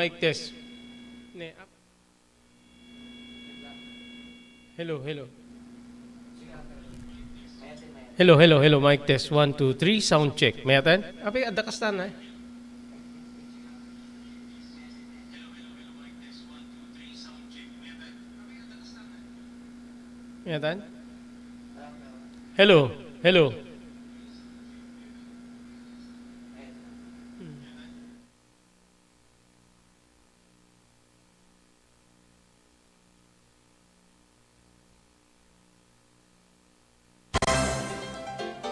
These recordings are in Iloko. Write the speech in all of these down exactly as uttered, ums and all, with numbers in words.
Mic test. Ne, ap-, hello, hello. Hello, hello, hello, mic test. One, two, three, sound check. Mayat? Apay, adda kasta na eh. Mayat? Hello, hello.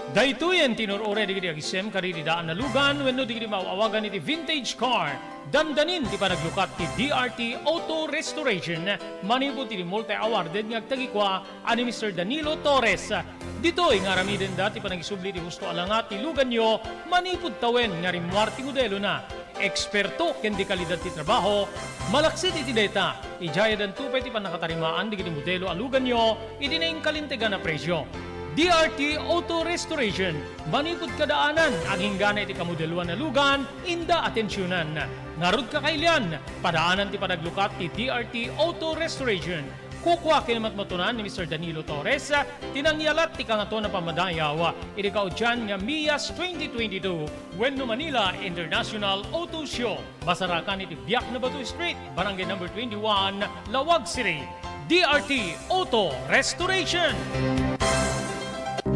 Daytoyen ti inur-uray dagiti agisem kadagiti daan a lugan wenno dagiti maaw-awagan iti vintage car. Dandanin ti panaglukat ti D R T Auto Restoration manipud iti multi-awarded nga agtagikua a ni Mister Danilo Torres. Ditoy nga aramidenda ti panagisubli ti husto a langat ti luganyo manipud tawen nga rimmuar ti modelona. Eksperto ken dekalidad ti trabaho, malaksid iti dayta, idiay addanto pay ti pannakatarimaan dagiti modelo a luganyo iti nainkalintegan a presio. D R T Auto Restoration, manipud kadaanan, aginggana iti kamodeloan a lugan, inda atensionan. Ngarud, kakailian, padaanan ti panaglukat ti D R T Auto Restoration. Kukua ken matmatunan ni Mister Danilo Torres ti nangyalat ti Kangatoan a Pammadayaw iti kaudian nga MIAS twenty twenty-two wenno Manila International Auto Show. Masarakan iti Biak na Bato Street, Barangay Number twenty-one, Laoag City. D R T Auto Restoration.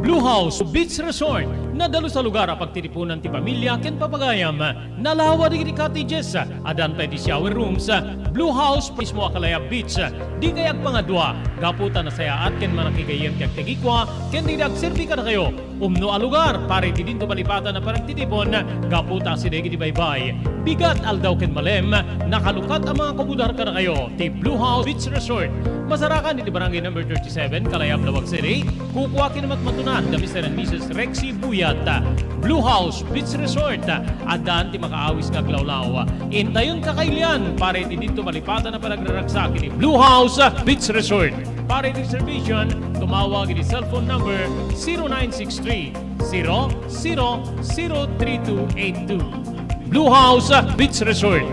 Blue House Beach Resort, nadalus a lugar a pagtitipunan ti pamilya ken papagayam. Nalawa dagiti cottages, addan pay ti shower rooms. Blue House mismo a Kalayab Beach, dikay agpangadua, gapu ta nasayaat ken manakigayyem ti agtagikua ken dagiti agserbi kadakayo. Umno a lugar para iti dinto malipatan a panagtitipon, gapu ta asideg iti baybay. Bigat, aldaw ken malem, nakalukat a mga komodar kadakayo ti Blue House Beach Resort. Masarakan iti Barangay Number thirty-seven, Kalayab, Laoag City. Kukua ken matmatunan da Mister and Missus Rexy Buyat. Blue House Beach Resort, addan ti makaawis nga aglawlaw. Intayon, kakailian, para iti dinto malipatan a panagraragsak iti Blue House Beach Resort. Para iti reservation, tumawag iti cellphone number zero nine six three, zero zero zero three two eight two. Blue House Beach Resort.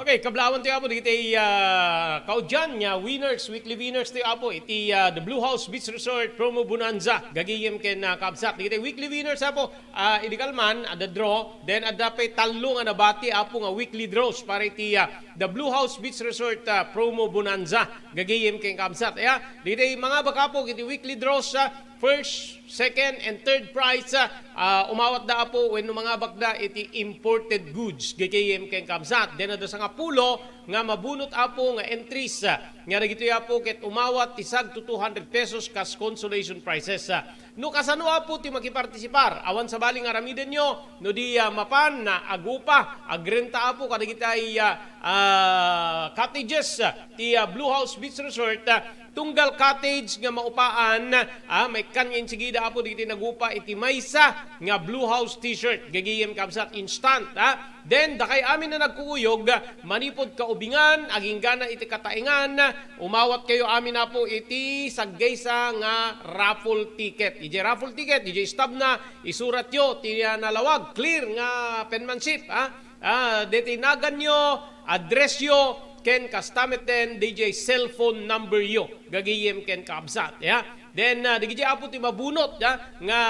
Okay, kablawan tayo, Apo, dagiti, ah, kaudian nga winners, weekly winners tayo, Apo, iti, ah, The Blue House Beach Resort Promo Bonanza. Gagayem ken, ah, kabsat. Dagiti weekly winners, Apo, ah, idi kalman, adda draw, then adda pay tallo nga nabati, Apo, nga weekly draws para iti, ah, The Blue House Beach Resort, ah, Promo Bonanza. Gagayem ken kabsat. Ya, dagiti mangabak, Apo, iti weekly draws, ah, first, second, and third prize, ah, ah, umawatda, Apo, wenno mangabakda iti imported goods, gagayem ken kabsat. Then, adda sangapulo nga mabunot, Apo, nga entries, ah, nga dagitoy, Apo, ket umawat ti sagto two hundred pesos kas consolation prizes, ah. No kasano, Apo, ti makipartisipar, awan sabali nga aramidenyo, no di, ah, mapan, ah, agupa, agrenta, Apo, kadagitay, ah, ah, cottages, ah, ti, ah, Blue House Beach Resort, ah, tunggal cottage nga maupaan, ah, maikkan nga insigida, Apo, dagiti nagupa iti maysa nga Blue House T-shirt. Gagayem, kabsat, instant, ah. Then, dakay amin a nagkuuyog, ah, manipud kaubingan, aginggana iti kataengan, umawat kayo amin, Apo, iti saggaysa nga raffle ticket. Iti raffle ticket, iti stub na, isuratyo ti, ah, nalawag, clear nga penmanship, ah. Ah, deti naganyo, addressyo, ken kasta met den, D J cellphone numberyo, gagayem ken kabsat, ya. Then, ah, dagiti, Apo, ti mabunot, ya, nga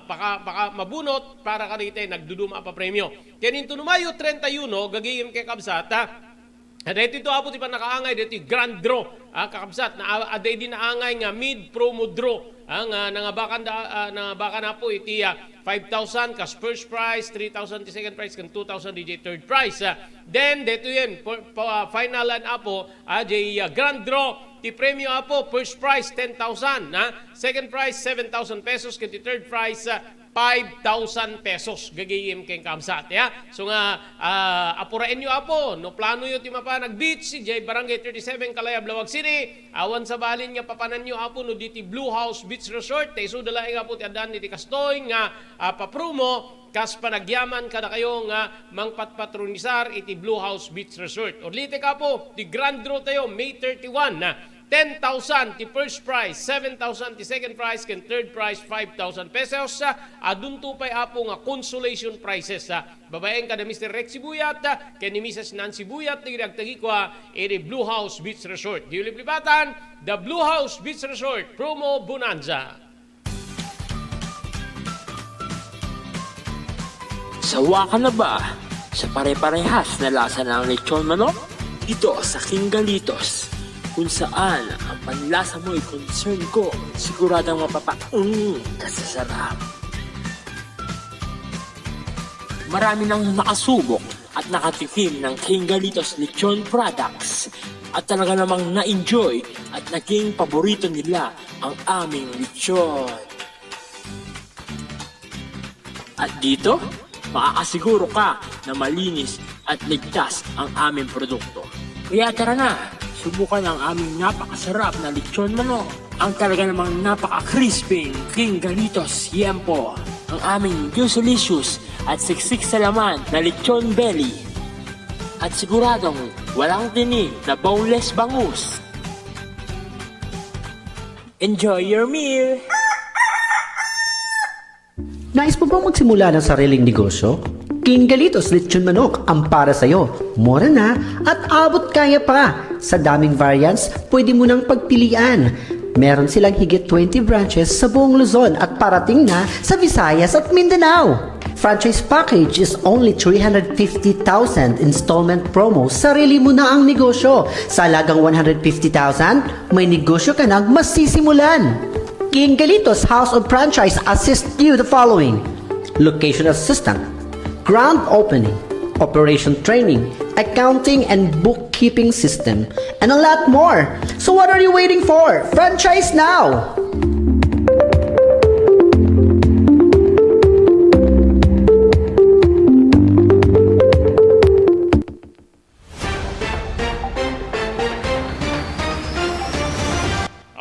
paka-, paka-, mabunot para kadagiti nagduduma a papremio. Ken inton Mayo treinta y uno, gagayem ken kabsat, ah, daytoy to, Apo, ti pannakaangay, daytoy grand draw, ah, kakabsat, na, adda idi naangay nga mid promo draw, ah, nga nangabakan da, ah, nangabakan, Apo, iti, ah, five thousand kas first prize, three thousand ti second prize, ken two thousand iti third prize, ah. Then, daytoyen, po-, po-, ah, final and, Apo, ah, jay, ah, grand draw, ti premio, Apo, first prize, ten thousand, ah, second prize, seven thousand pesos, ken ti third prize, ah, five thousand pesos, gagayem ken kabsat, ya. So nga, ah, apuraenyo, Apo, no planoyo ti mapan ag-beach, jay Barangay thirty-seven, Kalayab, Laoag City, awan sabalin nga papananyo, Apo, no diti Blue House Beach Resort, ta isuda laeng, Apo, ti addaan iti kastoy nga, ah, papromo, kas panagyaman kadakayo nga mangpatpatronisar iti Blue House Beach Resort. Ulitek, Apo, ti grand draw tayo, May thirty-one, ah, ten thousand ti first prize, seven thousand ti second prize, ken third prize, five thousand pesos. Adunto pay, Apo, nga consolation prizes, ah, babaen kada Mister Rex Sibuyat, ah, ken ni Missus Nancy Buyat, dagiti agtagikua iti Blue House Beach Resort. Di uliplipatan, the Blue House Beach Resort Promo Bonanza. Sawa ka na ba sa pare-parehas na lasa ng lechon manok? Dito sa King Galitos, kung saan ang panlasa mo'y concern ko, siguradong mapapaung ka sa sarap. Marami nang nakasubok at nakatikim ng King Galitos Lechon Products at talaga namang na-enjoy at naging paborito nila ang aming lechon. At dito, makakasiguro ka na malinis at ligtas ang aming produkto. Kaya tara na, subukan ang aming napakasarap na lechon manok. Ang talaga namang napaka-crispy King Galitos Yempo. Ang aming juicy-licious at siksik sa laman na lechon belly. At siguradong walang tinik na boneless bangus. Enjoy your meal! Nais mo bang magsimula ng sariling negosyo? King Galitos Lechon Manok ang para sa'yo. Mura na at abot kaya pa. Sa daming variants, pwede mo nang pagpilian. Meron silang higit twenty branches sa buong Luzon at parating na sa Visayas at Mindanao. Franchise package is only three hundred fifty thousand installment promo, sarili mo na ang negosyo. Sa halagang one hundred fifty thousand, may negosyo ka nang masisimulan. King Galitos House of Franchise assist you the following: location assistant, grand opening, operation training, accounting and bookkeeping system, and a lot more. So what are you waiting for? Franchise now!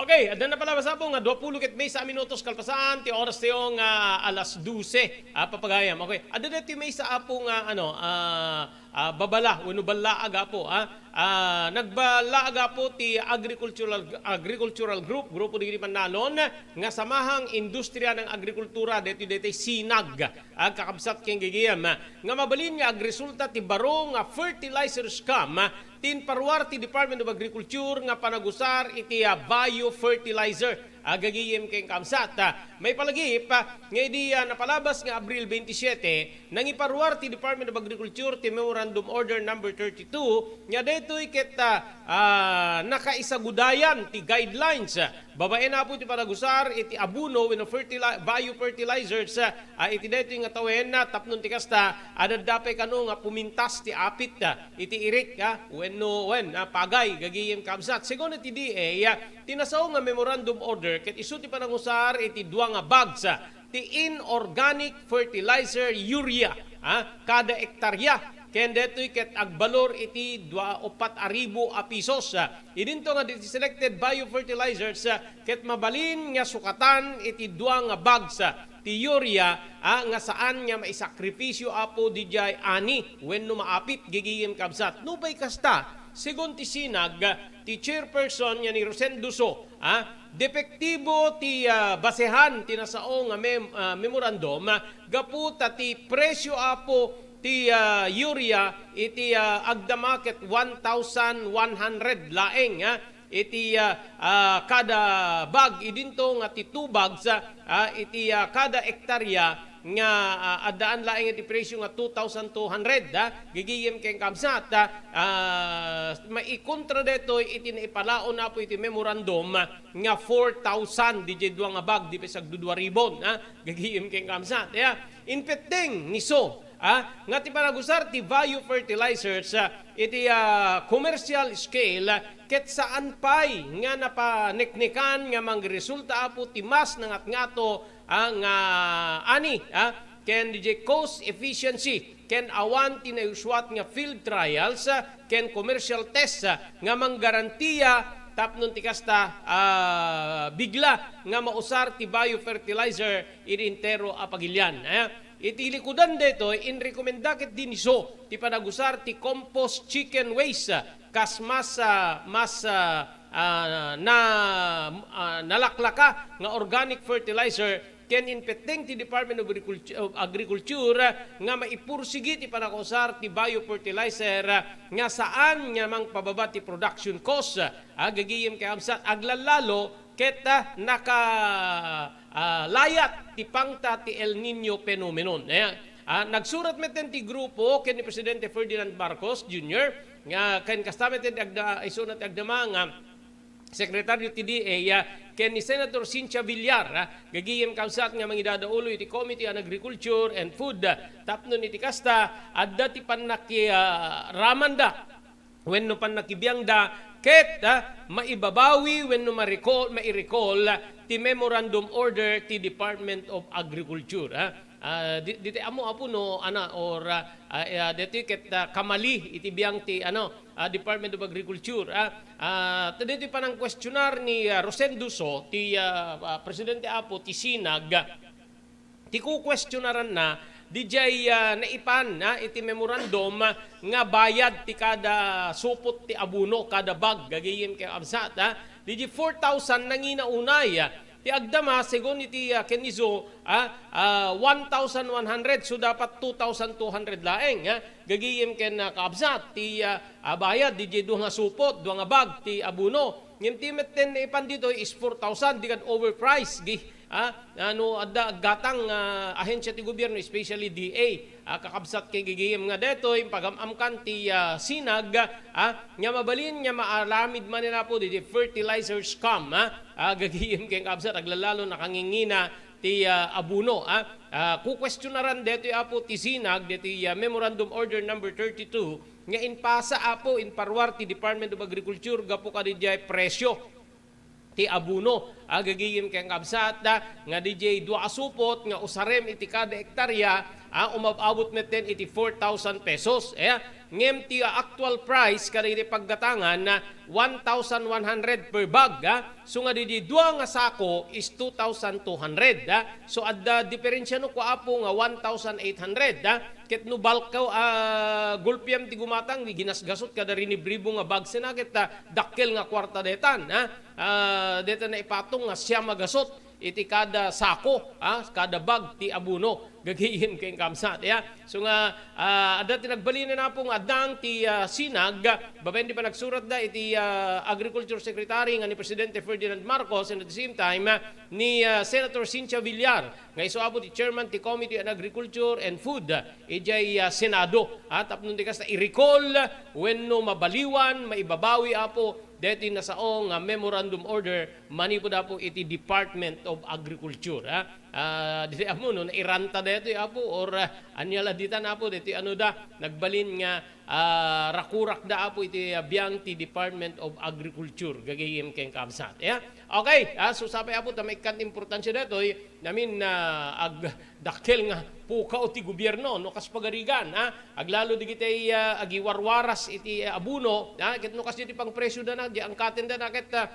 Okay, adda na pala, basta po nga dua pulo ket maysa a minutos kalpasan ti oras tayo nga alas dose, ah, papagayam. Okay, adda daytoy maysa, Apo, nga, ano, ah, ah, babala wenno ballaag, Apo, ah. Ah, nagballaag, Apo, ti agricultural, agricultural group, grupo dagiti mannalon nga samahang industriya ng agrikultura, daytoy, daytoy sinag, ah, kakabsat ken gigim, ah, nga mabalin nga agresulta ti baro nga fertilizer scam, ah, ti inparuar ti Department of Agriculture nga panagusar iti, ah, biofertilizer. Ah, gagayem ken kabsat, ah, maipalagip, ah, nga idi, ah, napalabas nga Abril twenty-seven, nangiparuar ti Department of Agriculture ti Memorandum Order Number thirty-two, nga daytoy ket, ah, ah, nakaisagudaan ti guidelines, ah, babaen, Apo, ti panagusar iti abono wenno fertili-, biofertilizers, ah, ah, iti daytoy nga tawen, ah, tapno ti kasta, adda pay kano nga pumintas ti apit, ah, iti irik, ah, wenno, wen, ah, pagay, gagayem kabsat. Segun iti D A, ah, ti nasao nga memorandum order ket isu ti panangusar iti dua nga bags, ah, ti inorganic fertilizer urea, ah, kada ektarya. Ken daytoy ket agbalor iti dua, uppat a ribu a pisos, ah. Idinto nga diti selected biofertilizers, ah, ket mabalin nga sukatan iti dua nga bags, ah, ti urea, ah, nga saan nga maisakripisyo, Apo, didiay ani wenno maapit, gigim kabsat. Nupay kasta, segun ti sinag, ah, ti chairperson nga ni Rosendo So, ah, depektibo ti, ah, basehan ti nasao nga mem-, ah, memorandum, ah, gapu ta ti presyo, Apo, ti, ah, urea iti, ah, agdama ket one thousand one hundred laeng, ah, iti, ah, ah, kada bag, idinto nga ti two bags, ah, ah, iti, ah, kada ektarya nga, ah, addaan laeng iti presyo nga two thousand two hundred, ah, gigim ken kabsat, ah, ah, maikontra daytoy iti naipalaon, Apo, iti memorandum, ah, nga four thousand didiay dua nga bag, di pay sagdudua ribon, ah, gigim ken kabsat, ah. Impetteng ni So, ah, nga ti panagusar ti biofertilizers, ah, iti, ah, commercial scale, ah, ket saan pay nga napaneknekan nga mangresulta, Apo, ti mas nangatngato, ah, nga ani, ah, ken didiay cost efficiency ken awan ti naisuat nga field trials, ah, ken commercial tests, ah, nga manggarantiya tapno ti kasta, ah, bigla nga mausar ti biofertilizer iti entero a pagilian, eh. Iti likudan daytoy, inrekomenda ketdi ni So ti panagusar ti compost chicken waste, ah, kas mas, ah, mas, ah, ah, na, ah, nalaklaka nga organic fertilizer ken impetteng ti Department of Agriculture, of Agriculture nga maipursigi ti panakausar ti biofertilizer nga saan nga mangpababa ti production cost. Ah, gagayem ken kabsat, aglalalo ket, ah, naka, ah, layat ti pangta ti El Niño phenomenon. Ayan. Ah, nagsurat metten ti grupo ken ni Presidente Ferdinand Marcos Junior nga ken kasta metten ti agda-, isuna ti agdama nga Sekretaryo ti D A, ah, ken ni Senator Cynthia Villar, ah, gagayem kabsat nga mangidadaulo iti Committee on Agriculture and Food, ah, tapno iti kasta, adda ti pannaki-, ah, ramanda wenno pannakibiangda ket, ah, maibabawi wenno ma-recall, mai-recall ti memorandum order ti Department of Agriculture, ah. Ah, di, ditoy ammo, Apo, no, ana, or, ah, ah, ah, ditoy ket, ah, kamali iti biang ti, ano, ah, Department of Agriculture, ah. Ah, ta ditoy panangkuestionar ni, ah, Rosendo So, ti, ah, ah, presidente, Apo, ti SINAG, ti kukuestionaranna, dijay, ah, naipan, ah, iti memorandum, ah, nga bayad ti kada supot ti abono, kada bag, gagayem ken kabsat, ah. Dijay four thousand nangina unay, ah, ti agdama, segun iti, ah, ken isu, ah, ah, one thousand one hundred, so dapat two thousand two hundred laeng, ah, gagayem ken, ah, kabsat, ti, ah, ah, bayad, dijay dua nga supot, dua nga bag, ti abono. Ngem ti metten naipan ditoy is four thousand, di kad overprice, gi-, ah, no adda aggatang nga ahensya ti gobierno, especially D A, ah, kakabsat ken gagayem nga detoy, pagam-amkan ti, ah, SINAG, ah, nga mabalin nga maaramid manen, Apo, ditoy fertilizer scam, ah, ah, gagayem ken kabsat, aglalalo nakangingina ti, ah, abono, ah. Ah, kukuestionaran detoy, Apo, ti SINAG, detoy, ah, Memorandum Order Number thirty-two, nga impasa, Apo, imparuar ti Department of Agriculture gapu kadiay presyo ti abono, ah, gagayem ken kabsat, ah, nga dijay dua a supot nga usarem iti kada hektarya, ah, umab-abot metten iti four thousand pesos, eh. Ngem ti, ah, actual price kadagiti paggatangan, ah, one thousand one hundred per bag, ah. So nga dijay dua nga sako is two thousand two hundred, ah. So adda diferensya no kua, Apo, nga one thousand eight hundred, ah. Ket no balkaw, ah, gulpiam ti gumatang, di ginasgasot kada rinibribo nga bag, sina ket, ah, dakkel nga kuarta detan, ah. Ah, deta naipatong nga siam a gasot iti kada sako, ah, kada bag ti abono, gagayem ken kabsat, ya. So nga, ah, adda ti nagbalinen, Apo, nga addang ti, ah, SINAG, babaen ti panagsuratda iti, ah, Agriculture Secretary nga ni Presidente Ferdinand Marcos, and at the same time, ah, ni, ah, Senator Cynthia Villar, nga isu, Apo, ti Chairman ti Committee on Agriculture and Food, ah, idiay, ah, Senado, ah, tapno di kasta i-recall wenno mabaliwan, maibabawi, Apo, deti nasao nga memorandum order manipud, Apo, iti Department of Agriculture, ha? Ah, diti ammo, no, nairanta daytoy, Apo, or, ah, ania la ditan, Apo, deti ano da, nagbalin nga, ah, rakurak da, Apo, iti, ah, biang ti Department of Agriculture, gagayem ken kabsat, ya? Okay, ah, so sapay, Apo, ta maikkan ti importansya daytoy, namin, ah, ag-, dakkel nga pukaw ti gobierno, no, kas pagarigan, ha? Aglalo digitay, ah, agiwarwaras iti, ah, abono, ha? Ket no kas iti pangpresyo dana, di angkaten dana ket, ah,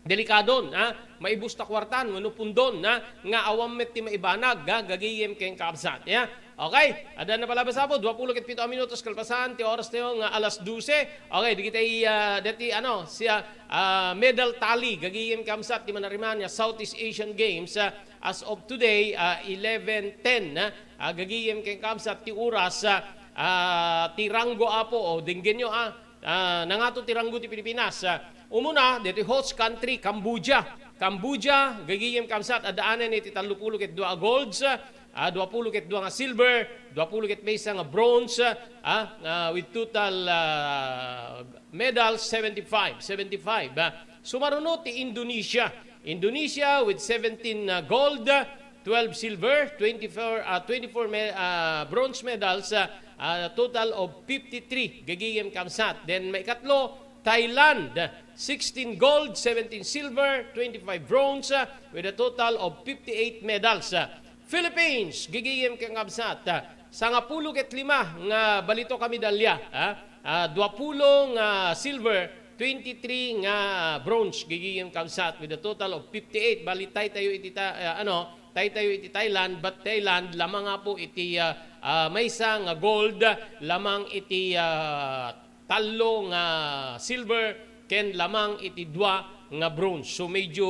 delikadon, ha? Maibus ta kuartan, wenno pundon, ha? Nga awan met ti maibanag, ha? Gagayem ken kabsat, ya? Okay, adda na palabas, Apo, dua pulo ket pito a minutos kalpasan ti oras tayo nga alas dose. Okay, digitay, ah, deti, ano, siya, ah, medal tally, gagayem kabsat ti manariman nga Southeast Asian Games, ah, as of today, ah, eleven ten, ah, ah, gagayem ken kabsat ti oras, ah, ah, ti ranggo, Apo, o, denggenyo, ah, ah, nangato ti ranggo ti Pilipinas. Ah, umuna, deti host country, Cambodia. Cambodia, gagayem kabsat, addaanen iti tallo pulo ket dua a golds, ah, dua pulo ket dua nga silver, dua pulo ket maysa nga bronze, ah, ah, with total, ah, medals, seventy-five, seventy-five, ah. Sumaruno ti Indonesia. Indonesia with seventeen, ah, gold, twelve silver, twenty-four, ah, twenty-four me-, ah, bronze medals, ah, ah, total of fifty-three gagayem kabsat. Then maikatlo, Thailand, sixteen gold, seventeen silver, twenty-five bronze, ah, with a total of fifty-eight medals, ah. Philippines, gagayem ken kabsat, ah, sangapulo ket lima nga balito ka medalya, ah. Ah, duapulo nga silver, twenty-three nga bronze, gagayem kabsat, with a total of fifty-eight. Bali, taytayo iti ta-, ah, ano, taytayo iti Thailand, but Thailand, lamang, Apo, iti, ah, ah, maysa nga gold, lamang iti, ah, tallo nga silver, ken lamang iti dua nga bronze. So, medyo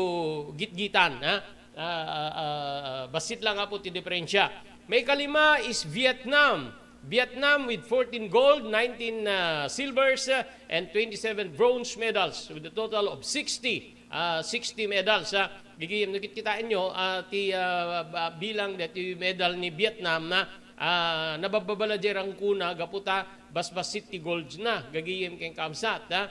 gitgitan, ha? Ah, ah, ah, bassit lang, apo, ti diferensya. Maikalima is Vietnam. Vietnam with fourteen gold, nineteen, ah, silvers, ah, and twenty-seven bronze medals with a total of sixty, ah, sixty medals, ah. Gigim, no, kitkitaenyo, ah, ti, ah, ba-, bilang deti medal ni Vietnam na, ah, nabababala di rangkuna gapu ta basbassit ti golds na, gagayem ken kabsat, ah.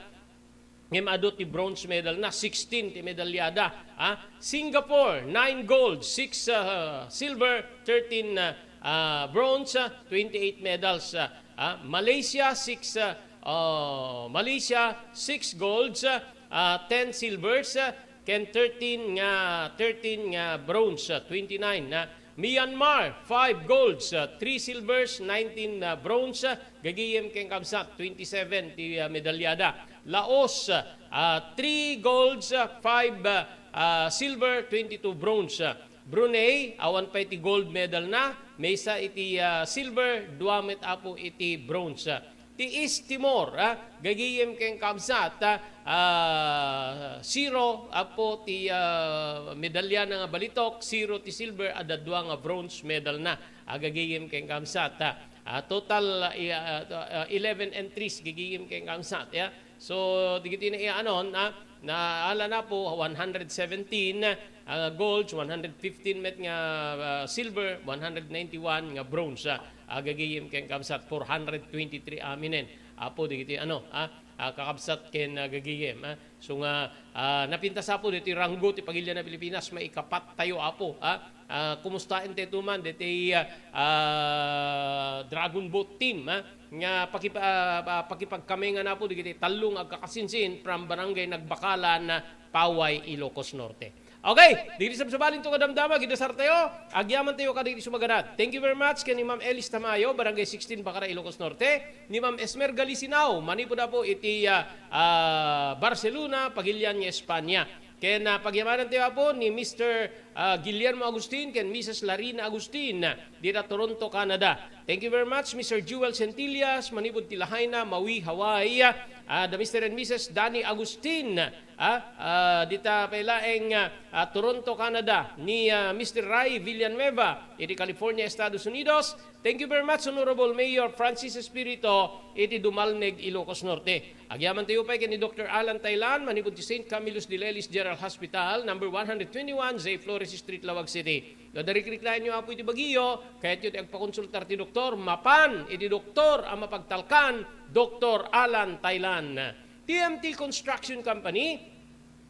Ngem adu ti bronze medal na, sixteen ti medalyada, ah. Singapore, nine gold, six, ah, silver, thirteen, ah, ah, bronze, ah, twenty-eight medals, ah, ah. Malaysia, six, ah, oh, Malaysia, six golds, ah, ah, ten silvers, ah, ken thirteen nga, thirteen nga bronze, ah, twenty-nine, ah. Myanmar, five golds, ah, three silvers, nineteen, ah, bronze, ah, gagayem ken kabsat, twenty-seven ti, ah, medalyada. Laos, ah, three golds, ah, five, ah, ah, silver, twenty-two bronze. Brunei, awan pay ti gold medal na, maysa iti, ah, silver, dua met, apo, iti bronze. Ti East Timor, ah, gagayem ken kabsat, ah, ah, zero, apo, ti, ah, medalyana nga balitok, zero ti silver, adda dua nga bronze medal na, ah, gagayem ken kabsat, ah. Ah, total, ah, i-, ah, ah, eleven entries gagayem ken kabsat, ya. So, dagiti naiyanon, ah, naala na po, one hundred seventeen, ah, golds, one hundred fifteen met nga, ah, silver, one hundred ninety-one nga bronze, ah, gagayem ken kabsat, four hundred twenty-three aminen. Apo, dagiti ano, ah, ah, kakabsat ken, ah, gagayem, ah. So nga, ah, napintas, apo, ditoy ranggo ti pagilian a Pilipinas, maikapat tayo, apo, ah. Ah, kumustaen tayo man, ditoy, ah, ah, Dragon Boat Team, ah. Nga pakipa-, ah, ah, pakipagkamengan, apo, dagiti tallo nga agkakasinsin from Barangay Nagbakalan, ah, Paway, Ilocos Norte. Okay, dagiti sabsabalinto nga damdama, agdasar tayo, agyaman tayo kadagiti sumaganad. Thank you very much ken ni Ma'am Elis Tamayo, Barangay sixteen, Bacara, Ilocos Norte, ni Ma'am Esmer Galisinao, manipud, apo, iti, ah, ah, Barcelona, pagilian nga Espanya. Ken, ah, pagyamanan tayo, apo, ni Mister, ah, Guillermo Agustin ken Missus Larina Agustin, dita Toronto, Canada. Thank you very much, Mister Jewel Centillas, manipud ti Lahaina, Maui, Hawaii. Ah, the Mister and Missus Danny Agustin, ah, ah, dita pay laeng, ah, ah, Toronto, Canada, ni, ah, Mister Ray Villanueva, iti California, Estados Unidos. Thank you very much, Honorable Mayor Francis Espirito, iti Dumalneg, Ilocos Norte. Agyaman tayo pay ken ni Doctor Alan Tailan, manipud ti Saint Camillus de Lelis General Hospital, number one hundred twenty-one, J Flores Street, Laoag City. No, darikriknaenyo, apo, iti bagyo, kayatyo ti agpakonsultar ti doktor, mapan iti doktor a mapagtalkan, Doctor Alan Tailan. T M T Construction Company,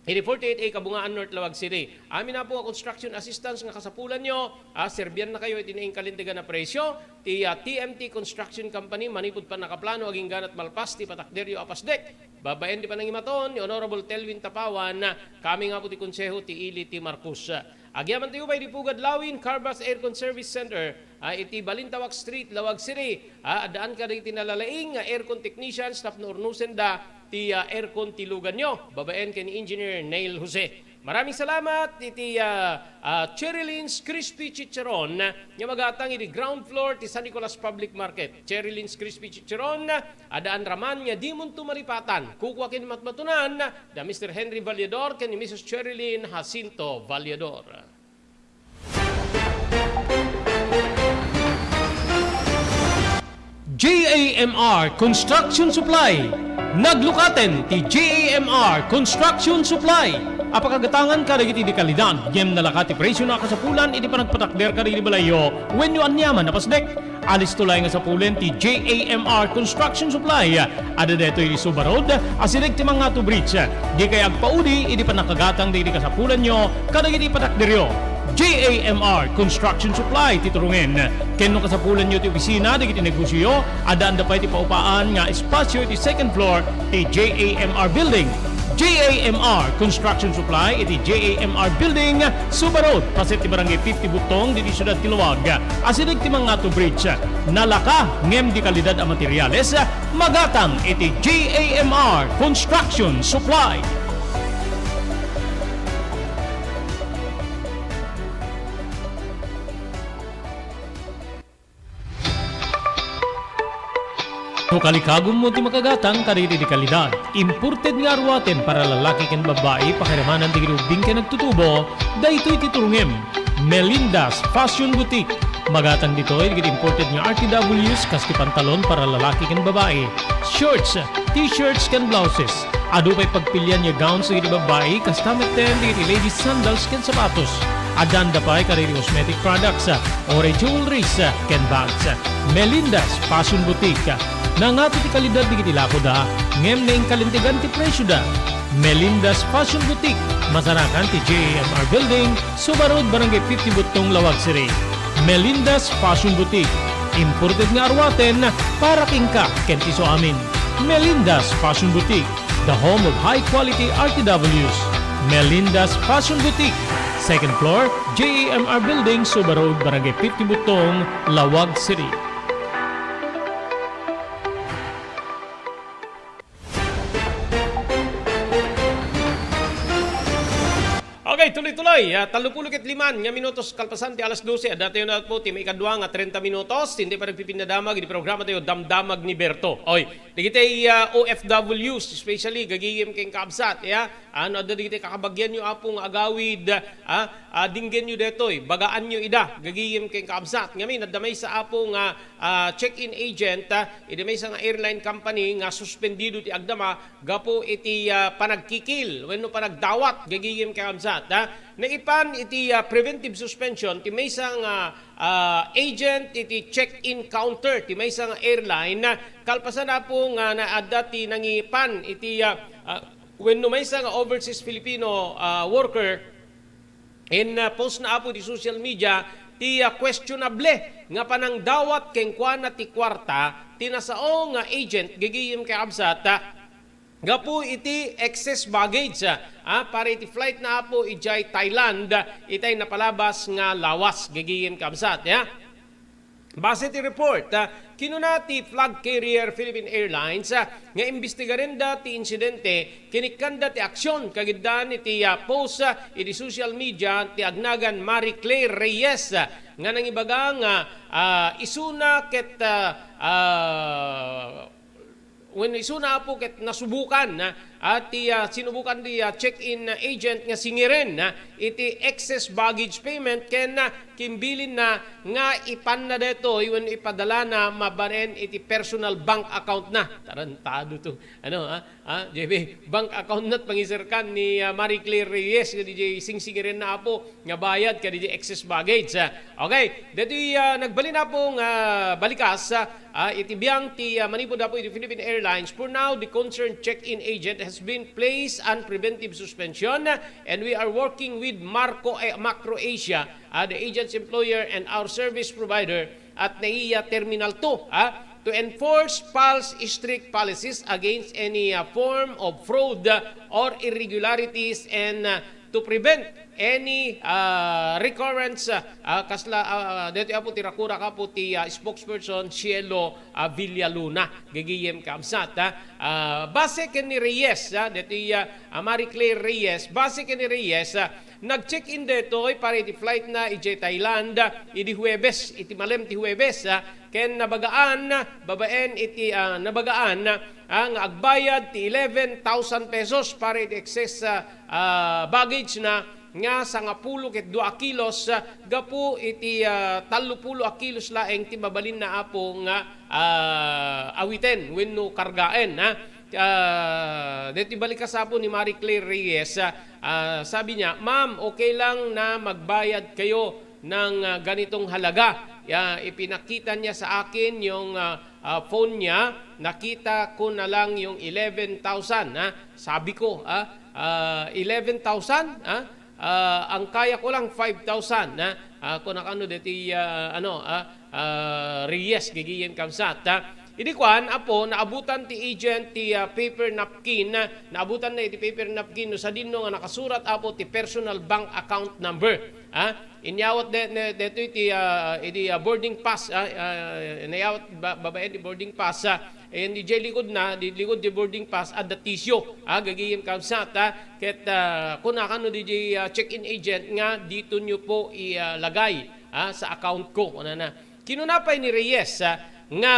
iti forty-eight A Kabungaan North, Laoag City. Amin, apo, nga construction assistance nga kasapulanyo, ah, serbiannakayo iti nainkalintegan a presyo. Ti, ah, T M T Construction Company, manipud pannakaplano, agingganat malpas ti patakderyo a pasdek. Babaen ti panangimaton ni Honorable Telvin Tapawan, kami nga, apo, ti konseho ti ili ti Marcos. Agyaman tayo pay di Pugad Lawin, Carvas Aircon Service Center, ah, iti Balintawak Street, Laoag City. Ah, addaan kadagiti nalalaing nga aircon technicians tapno urnosenda ti, ah, aircon ti luganyo, babaen ken ni Engineer Neil Jose. Maraming salamat iti, ah, ah, Cherry Lynn's Crispy Chicharon nga magatang iti ground floor ti San Nicolas Public Market. Cherry Lynn's Crispy Chicharon, addaan raman nga dimonto malipatan. Kukua ken matmatunan da Mister Henry Vallador ken ni Missus Cherry Lynn Jacinto Vallador. J A M R Construction Supply. Naglukaten ti J A M R Construction Supply a pakagatangan kadagiti di kalidad ngem nalaka ti presyo a kasapulan iti panagpatakder kadagiti balayyo wenno aniaman a pasdek. Alisto laeng nga sapulen ti J A M R Construction Supply. Adda daytoy iti Suba Road, asideg ti Mangato Bridge. Dikay agpaudi iti pannakagatang dagiti kasapulanyo kadagiti patakderyo. J A M R Construction Supply ti turongen. Ken no kasapulanyo ti opisina dagiti negosioyo, addaanda pay ti paupaan nga espasio iti second floor ti J A M R Building. J A M R Construction Supply iti J A M R Building, Suba Road, paset ti Barangay fifty Butong, diti siudad ti Laoag. Asideg ti Mangato Bridge. Nalaka ngem di kalidad a materials, magatang iti J A M R Construction Supply. No kalikagummo ti makagatang kadagiti kalidad, imported nga aruaten para lalaki ken babbai, pakiramanan dagiti ubbing ken agtutubo, daytoy ti turongem. Melinda's Fashion Boutique. Magatang ditoy dagiti imported nga R T Ws, kas ti pantalon para lalaki ken babbai, shorts, t-shirts ken blouses. Adu pay pagpilian nga gowns dagiti babbai, kasta metten dagiti ladies sandals ken sapatos. Addanda pay kadagiti cosmetic products, oray jewelries, ken bags. Melinda's Fashion Boutique. Nangato ti kalidad dagiti lakoda, ngem naingkalintegan ti presioda. Melinda's Fashion Boutique, masarakan ti J A M R Building, Suba Road, Barangay fifty Buttong, Laoag City. Melinda's Fashion Boutique. Imported nga aruaten para kenka ken ti isuamin. Melinda's Fashion Boutique, the home of high quality R T Ws. Melinda's Fashion Boutique, second floor, J A M R Building, Suba Road, Barangay fifty Buttong, Laoag City. Okay, tuloy-tuloy. Ah, tallopulo ket liman nga minutos kalpasan ti alas dose. Adda tayo na po ti maikadua nga trenta minutos. Hindi pa nagpipinnadamag di programa tayo, Damdamag ni Berto. Oy, dagiti, ah, O F Ws, especially, gagigim ken kaabsat, ya. Ano, adda dagiti kakabagian nyo, Apo, nga agawid, ah, ah, dinggen nyo detoy, bagaan nyo ida, gagigim ken kaabsat. Ngamin, adda maysa, Apo, nga, ah, check-in agent, ah, idi maysa nga airline company nga suspendido ti agdama gapu iti, ah, panagkikil wenno panagdawat gagigim ken kaabsat, ah. Naipan iti, ah, preventive suspension ti maysa nga, ah, agent iti check-in counter ti maysa nga airline, ah, kalpasan, Apo, nga naadda ti nangipan iti, ah, ah, wenno maysa nga overseas Filipino, ah, worker. In, ah, post na, Apo, ti social media ti, ah, questionable nga panangdawat kenkuana ti kuarta ti nasao nga agent gagigim ken kaabsat, ah, gapu iti excess baggage, ah, ah, para iti flight na, Apo, idiay Thailand, ah, itay napalabas nga lawas gagigim ken kaabsat, ya. Base ti report, ah, kinuna ti flag carrier Philippine Airlines, ah, nga imbestigarenda ti insidente, kinikkanda ti aksyon, kagiddan iti, ah, post, ah, iti social media ti agnagan Marie Claire Reyes, ah, nga nangibaga nga, ah, isuna ket, ah, ah, Wenno isuna, Apo, ket nasubukan, ah, ah, ti, ah, sinubukan ti, ah, check-in, ah, agent nga singiren, ah, iti excess baggage payment ken, ah, kimbilinna nga ipanna daytoy wenno ipadalana mabaen iti personal bank account na. Tarantado to. Ano, ah? Ah, J B, bank account na ti pangiserkan ni, ah, Marie Claire Reyes nga diay singsingirenna, Apo, nga bayad kadi diay excess baggage, ah. Okay, daytoy, ah, nagbalin, Apo, nga balikas, ah, Ah, iti biang ti, ah, manipud, Apo, iti Philippine Airlines, for now, the concerned check-in agent has been placed on preventive suspension, and we are working with Marco, eh, Macro Asia, ah, the agent's employer and our service provider at NAIA Terminal two, ah, to enforce PAL's strict policies against any, ah, form of fraud, ah, or irregularities and, ah, to prevent any, ah, recurrence, ah, ah, kasla, ah, daytoy, Apo, ti rakurak, Apo, ti, ah, spokesperson Cielo, ah, Villaluna. Gigiyem kaabsat, ah. Ah, base ken ni Reyes, ah, daytoy, ah, ah, Marie Claire Reyes, base ken ni Reyes, ah, nag-check-in daytoy para iti flight na idiay Thailand, ah, idi Huwebes, iti malem ti Huwebes, ah, ken nabagaan, babaen iti, ah, nabagaan, ah, nga agbayad ti eleven thousand pesos para iti excess, ah, ah, baggage na nga sangapulo ket dua a kilos, ah, gapu iti, ah, tallopulo a kilos laeng ti mabalinna, Apo, nga, ah, awiten wenno kargaen, ha. Ah, deti balikas, Apo, ni Marie Claire Reyes, ah, ah, sabi niya, "Ma'am, okay lang na magbayad kayo ng, ah, ganitong halaga." Ya, ipinakita niya sa akin yung, ah, ah, phone niya, nakita ko na lang yung eleven thousand, ha. Sabi ko, ah, ah, "Eleven thousand, ah? Ah, ang kaya ko lang five thousand, ah?" Ah, kuna kano deti, ah, ano, ah, ah, Reyes, gigiyem kaabsat, ah. Idi kuan, Apo, naabutan ti agent ti, ah, paper napkin, ah, naabutan na iti paper napkin no sadino nga nakasurat, Apo, ti personal bank account number, ah. Inyawat de, ne, detoy ti, ah, idi, ah, boarding pass, ah, ah, nayawat ba, babaen ti boarding pass, ah, and idiay likod na, di likod ti boarding pass, adda tissue, ah, gagiyem kaabsat, ah, ket, ah, kuna kano diay, ah, check-in agent nga, "Dito nyo po ilagay, ah, sa account ko," kunana. Kinuna pay ni Reyes, ah, nga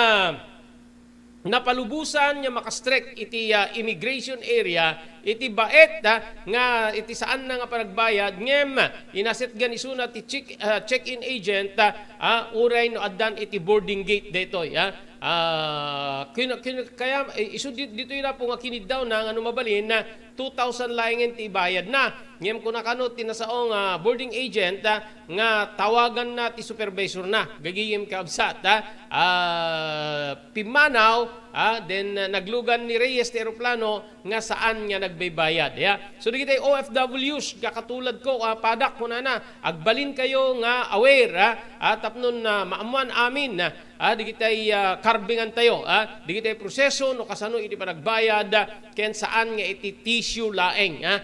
napalubosan nga makastrek iti, ah, immigration area iti baet, ah, nga iti saanna nga panagbayad, ngem inasetgan isuna ti check, ah, check-in agent, ah, ah, uray no addan iti boarding gate daytoy, ah. Ah, kin-, kin-, kaya, eh, isu di-, ditoy na po nga kiniddawna nga no mabalin na two thousand laengen ti ibayadna. Ngem kuna kano ti nasao nga boarding agent, ah, nga tawaganna ti supervisorna. Gagayem kabsat, ah, ah, pimmanaw, ah, then, ah, naglugan ni Reyes ti eroplano nga saan nga nagbaybayad, ya. So, dagiti O F Ws nga katulad ko, ah, padak kunana, agbalin kayo nga aware, ah, ah, tapnon, ah, maammuan amin, ah, ah, dagiti, ah, karbingan tayo, ah, dagiti proseso no kasano iti panagbayad, ah, ken saan nga iti tissue laeng, ah.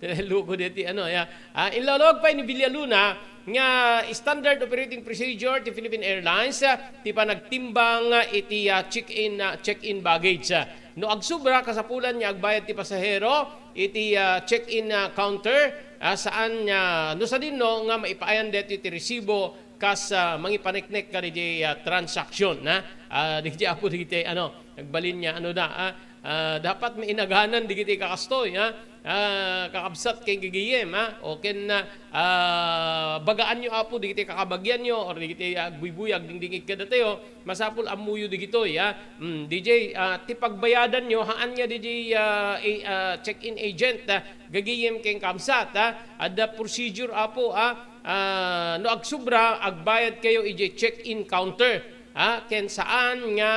Loko diti, ano, ya. Ah, inlawag pay ni Villaluna nga standard operating procedure ti Philippine Airlines, ah, ti panagtimbang, ah, iti, ah, check-in, ah, check-in baggage, ah. No agsubra, kasapulan nga agbayad ti pasahero iti, ah, check-in, ah, counter, ah, saan nga, no sadino nga maipayan deti ti resibo kas, ah, mangipaneknek kadagiti, ah, transaction, ha? Ah, dagiti apo dagiti, ano, nagbalin nga, ano da, ah, ah, dapat mainaganan dagiti kakastoy, ha? Ah, kakabsat ken gagayem, ha? O ken, ah, ah, bagaanyo, apo, dagiti kakabagianyo or dagiti, ah, agbuybuy, agdingdingig kadatayo, masapul ammoyo dagitoy, ha? Mm, D J, ah, ti pagbayadanyo, haan nga D J, ah, a-, ah, check-in agent, ah, gagayem ken kabsat, ha? Adda procedure, apo, ah, ah, no agsubra, agbayad kayo idiay check-in counter, ha? Ken saan nga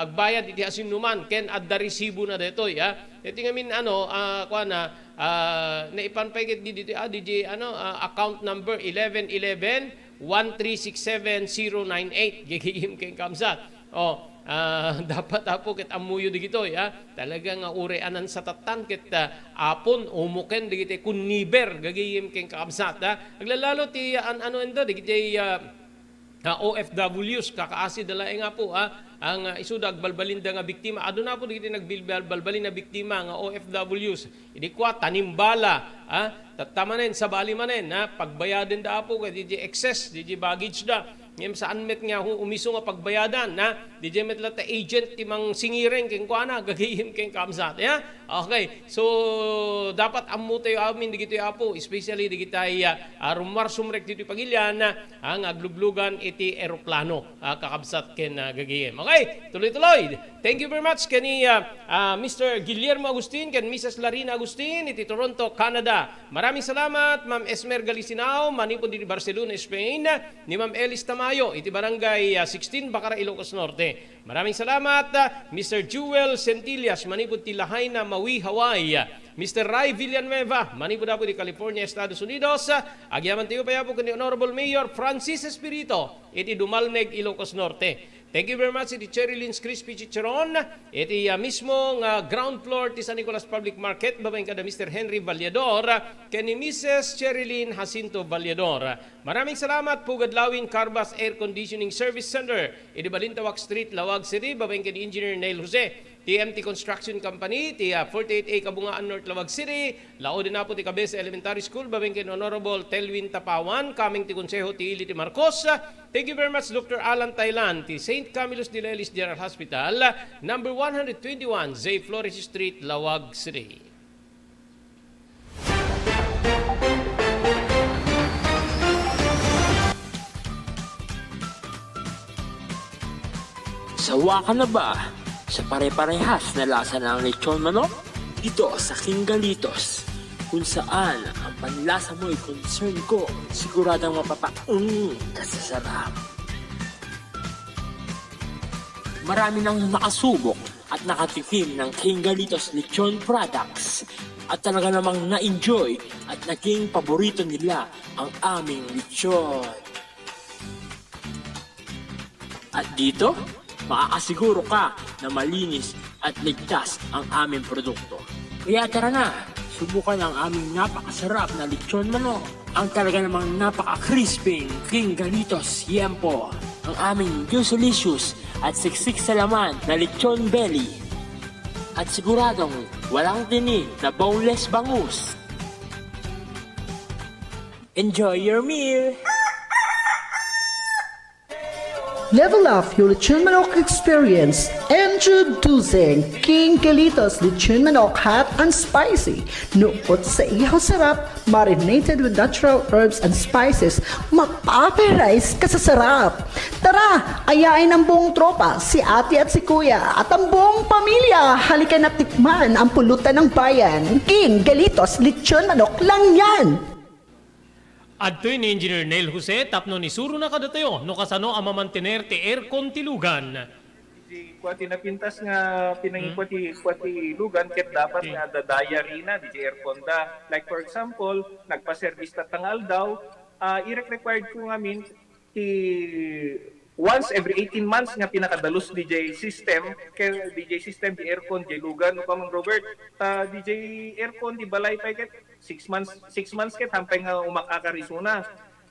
agbayad iti asinnuman, ken adda resibona daytoy, ha? Iti ngamin, ano, ah, kuana, ah, naipan pay ket di, ditoy, ah, didiay, ano, ah, account number eleven eleven, one three six seven, zero nine eight. Gagayem ken kabsat. Oh, ah, dapat, apo, ket ammoyo dagitoy, ah. Talaga nga uray a nasatattan ket, ah, apon, umoken dagiti kunniber, gagayem ken kakabsat, ah. Aglalalo ti, ah, an-, ano enda, dagiti, ah, ah, O F Ws, kakaasida laeng, apo, ah, nga isuda agbalbalinda nga biktima. Aduna, apo, dagiti nagbilbal-, balbalin a biktima nga O F Ws. Idi kua, tanimbala, ah, tatta manen, sabali manen, ah, pagbayadenda, apo, ket didiay excess, didiay baggage da. Ngem saan met nga hu-, umiso nga pagbayadan, ha? Didiay met latta agent ti mangsingireng kenkuana, gagayem ken kabsat, ya? Okay. So, dapat ammo tayo amin dagitoy, apo, especially dagiti, ah, ah, rummuar sumrek ditoy pagilian, ah, nga aglublugan iti eroplano, ah, kakabsat ken, ah, gagayem. Okay, tuloy-tuloy. Thank you very much kani, ah, ah, Mister Guillermo Agustin ken Missus Larina Agustin iti Toronto, Canada. Maraming salamat, Ma'am Esmer Galisinao, manipud iti Barcelona, Spain. Ni Ma'am Elis Tamayo iti Barangay, ah, sixteen, Bacara, Ilocos Norte. Maraming salamat, ah, Mister Jewel Centillas, manipud ti Lahaina, Maui, Hawaii. Mister Ray Villanueva, manipud apo ti California, Estados Unidos. Ah, agyamanen tayo pay, apo, ken ni Honorable Mayor Francis Espirito iti Dumalneg, Ilocos Norte. Thank you very much iti Cherry Lynn's Crispy Chicharon, iti, ah, mismo nga ground floor ti San Nicolas Public Market, babaen kada Mister Henry Vallador, ken ni Missus Cherry Lynn Jacinto Vallador. Maraming salamat, Pugad Lawin Carbas Air Conditioning Service Center, idi Balintawak Street, Laoag City, babaen ken Engineer Neil Jose, T M T Construction Company, ti, ah, forty-eight A Kabungaan North, Laoag City, laoden apo ti Cabeza Elementary School, babaen ken Honorable Telwin Tapawan, coming ti Konseho ti Ili ti Marcos. Thank you very much, Doctor Alan Thailand, ti Saint Camillus de Lelis General Hospital, number one hundred twenty-one, Zay Flores Street, Laoag City. Sawa ka na ba sa pare-parehas na lasa ng lechon manok? Dito sa King Galitos, kung saan ang panlasa mo'y concern ko, siguradong mapapaung ka sa sarap. Marami nang nakasubok at nakatikim ng King Galitos Lechon Products at talaga namang na-enjoy at naging paborito nila ang aming lechon. At dito, makakasiguro ka na malinis at ligtas ang aming produkto. Kaya tara na, subukan ang aming napakasarap na lechon manok. Ang talaga namang napaka-crispy, King Galitos Yempo. Ang aming juicy-licious at siksik sa laman na lechon belly. At siguradong walang tinik na boneless bangus. Enjoy your meal! Level up your lechon manok experience. Introducing King Galitos Lechon Manok Hot and Spicy. Nukot sa ihaw sarap, marinated with natural herbs and spices, mapaparise ka sa sarap. Tara, ayain ang buong tropa, si ate at si kuya, at ang buong pamilya. Halika na tikman ang pulutan ng bayan. King Galitos Lechon Manok lang yan! Adtoy ni Engineer Neil Jose tapno isurona kadatayo no kasano a mamantener ti aircon ti lugan. Di kua ti napintas nga pinangikua ti, kua ti lugan ket dapat nga adda diary na, di ti aircon da. Like for example, nagpa-service tatta nga aldaw, ah, irek-required ko ngamin ti once every eighteen months nga pinakadalus D J system, kay D J system, di aircon, di lugan, no, Kamang Robert, ta D J aircon, di balay pay ket six months, six months ket hampay nga umakakar isuna.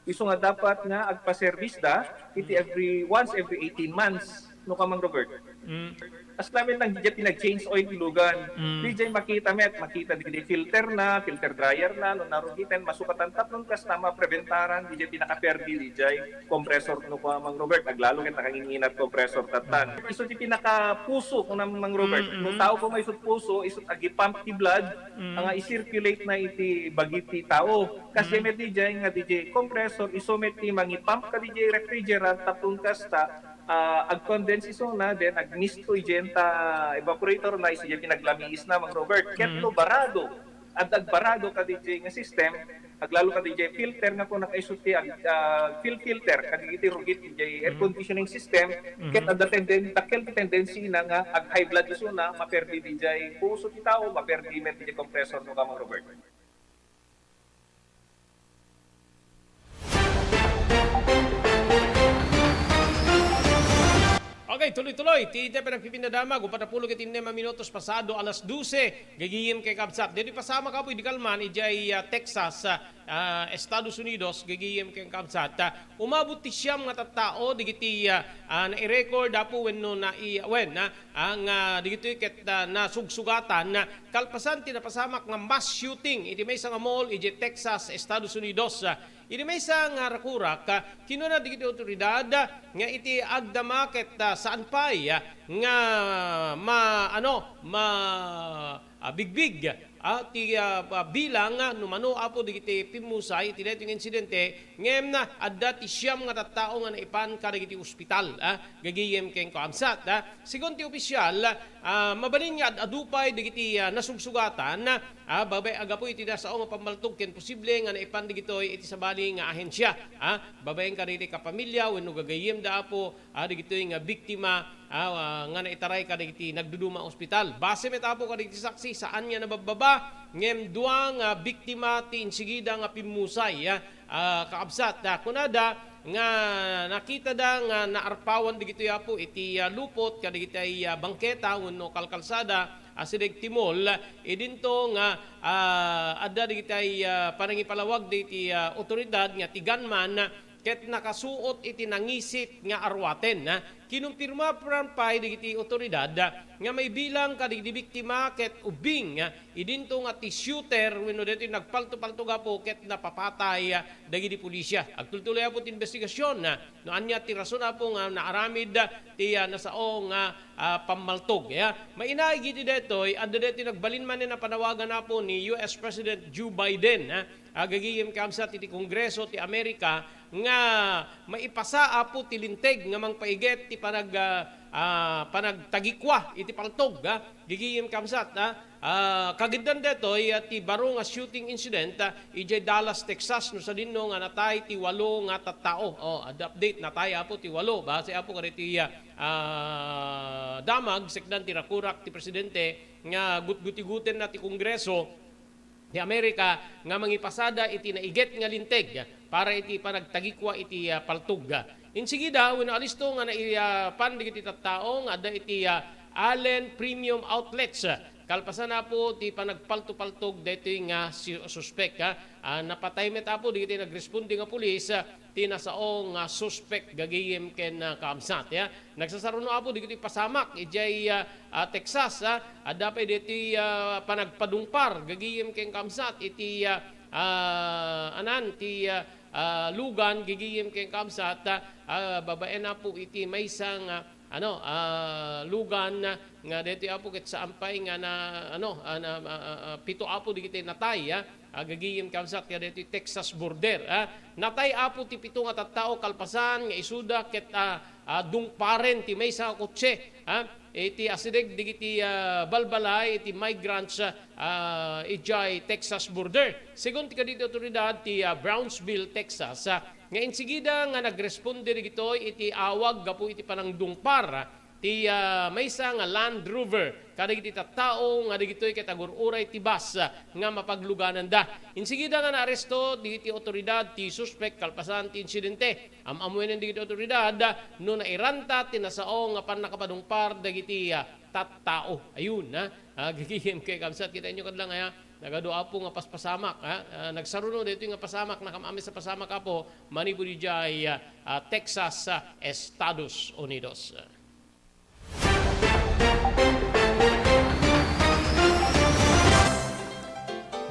Isu nga dapat nga agpa-service da, iti every, once every eighteen months, no, Kamang Robert. Mm. As lamin lang, di pinag-change oil ilugan. Mm. Di makita met, makita di filter na, filter dryer na, no narugiten, masukatan tapnon kasta mapreventaran, di pinakaperdi, di compressor no kua, Mang Robert, aglalo ket nakanginginat compressor tatan. Mm. Isu ti pinakapuso, kuna Mang Robert. Mm, mm. No tao ko may isut puso, isut agi-pump ti blood, mm, nga i-circulate na iti bagi ti tao. Kas, mm, met di nga di compressor, isu met ti mangi-pump ka di refrigerant, tapnon kasta, ah, ag-condense isuna, then agmist to idiay ta evaporator na, isu diay pinaglamiis na, Mang Robert. Ket, mm, no barado, adda agbarado ka diay nga system, aglalo ka diay filter nga kuna isu ti ag-, ah, fil-, filter, kadagiti rugit diay air, mm, conditioning system, mm-hmm, ket adda tenden-, dakkel ti tendency na nga ag-high blood isuna, maperdi diay puso ti tao, maperdi met diay compressor no ka, Mang Robert. Okay, tuloy-tuloy ti, ti panagpipinadamag, upat a pulo ket innem a minutos pasado alas dose, gagayem ken kabsat. Ditoy pasamak, kapuy, di kalman, idiay, ah, Texas, ah, ah, Estados Unidos, gagayem ken kabsat. Ah, umabot ti siam nga tattao, dagiti, ah, ah, nai-record, apo, wenno nai-, wen, ah, ang, ah, dagitoy ket, ah, nasugsugatan, ah, kalpasan ti napasamak nga mass shooting iti maysa nga mall idiay Texas, Estados Unidos. Ah, iti maysa nga rakurak, ah, kinuna dagiti awtoridad, ah, nga iti agdama ket, ah, saan pay, ah, nga ma-, ano, ma-, ah, bigbig, ah, ti, ah, ah, bilang, ah, no mano, apo, dagiti pimmusay iti daytoy nga insidente, ngem, ah, adda ti siam nga tattao nga naipan kadagiti ospital, ah, gagayem ken kabsat, ah. Segun ti opisyal, ah, mabalin nga ad-adu pay dagiti, ah, nasugsugatan, ah, babay, agapu iti nasao nga pammaltog ken posible nga naipan dagitoy iti sabali nga ahensia, ah, babaen kadagiti kapamilya wenno gagayemda, apo, ah, dagitoy nga biktima, ah, nga naitaray kadagiti nagduduma a ospital. Base met, apo, kadagiti saksi, saan nga nababbaba, ngem dua nga biktima ti insigida nga pimmusay, ah, ah, kakabsat. Ah, kunada nga nakitada nga naarpawan dagitoy, apo, iti, ah, lupot kadagiti, ah, bangketa wenno kalkalsada, ah, asideg ti mall, idinto nga, ah, adda dagiti, ah, panangipalawag dagiti, ah, otoridad nga ti gunman ket nakasuot iti nangisit nga aruaten, ah. Kinumpirma pay dagiti otoridad, ah, nga maibilang kadagiti biktima ket ubbing, ah, idinto nga ti shooter wenno daytoy nagpalto-palto gapu ket napapatay, ah, dagiti pulisia. Agtultuloy, apo, ti investigasion, ah, no ania ti rason, apo, nga naaramid, ah, ti, ah, nasao nga, ah, pammaltog. Ya, mainaig iti daytoy, adda daytoy nagbalin manen a panawagan, apo, ni U S President Joe Biden, ah, ah, gagayem kabsat iti Kongreso ti Amerika nga maipasa, apo, ti linteg nga mangpaiget ti panag-, ah, ah, panagtagikua iti paltog, ah, gagayem kabsat, ah, ah, kagiddan daytoy, ah, ti baro nga shooting incident, ah, idiay Dallas, Texas, no sadinno nga natay ti walo nga tattao. Oh, adda update, natay, apo, ti walo. Base, apo, kadaytoy, ah, ah, damag, sekdan ti rakurak ti presidente nga gutgutigutenna ti Kongreso ti Amerika nga mangipasada iti naiget nga linteg para iti panagtagikua iti, ah, paltog. Insigida, wenno alisto nga naipan dagiti tattao nga adda iti, ah, Allen Premium Outlets. Kalpasan, apo, ti panagpalto-paltog daytoy nga si-, suspek, ha. Ah, napatay met, apo, dagiti nagresponde nga pulis, ah, ti nasao nga suspek gagayem ken, ah, kaabsat, ya. Nagsasaruno, apo, dagiti pasamak idiay, ah, ah, Texas, ah. Adda pay daytoy, ah, panagpadungpar gagayem ken kaabsat iti, ah, ah, anan ti, ah, ah, lugan, gigiyem ken kabsat, ah, babaen, Apo, iti maysa nga, ano, ah, lugan, ah, nga daytoy, Apo, ket saan pay nga na, ano, ah, na, ah, ah, ah, pito, Apo, digiti natay, ah, ah, gigiyem kabsat, nga daytoy Texas border, ah. Natay, Apo, ti pito nga tattao kalpasan nga isuda ket, ah, ah, dungparen ti maysa nga kotse, ah, iti asideg digiti, ah, balbalay iti migrants, ah, idiay Texas border. Segun ti kadagiti awtoridad ti, ah, Brownsville, Texas, ah, nga insigida nga nagresponde dagitoy iti awag gapu iti panangdungpar, ah, ti, ah, maysa nga Land Rover kadagiti tattao nga dagitoy ket agur-uray ti bus, ah, nga mapaglugananda. Insigida nga naaresto dagiti awtoridad ti suspek kalpasan ti insidente. Am-ammoen dagiti awtoridad no nairanta ti nasao nga pannakapadungpar dagiti, ah, tattao. Ayun, ha? Ah, gigiyem ken kabsat, kitaenyo kad la nga, ah, nagadu, Apo, nga paspasamak, ha? Ah, nagsaruno daytoy nga pasamak, nakam-amis a pasamak, Apo, manipud idiay, ah, ah, Texas, ah, Estados Unidos.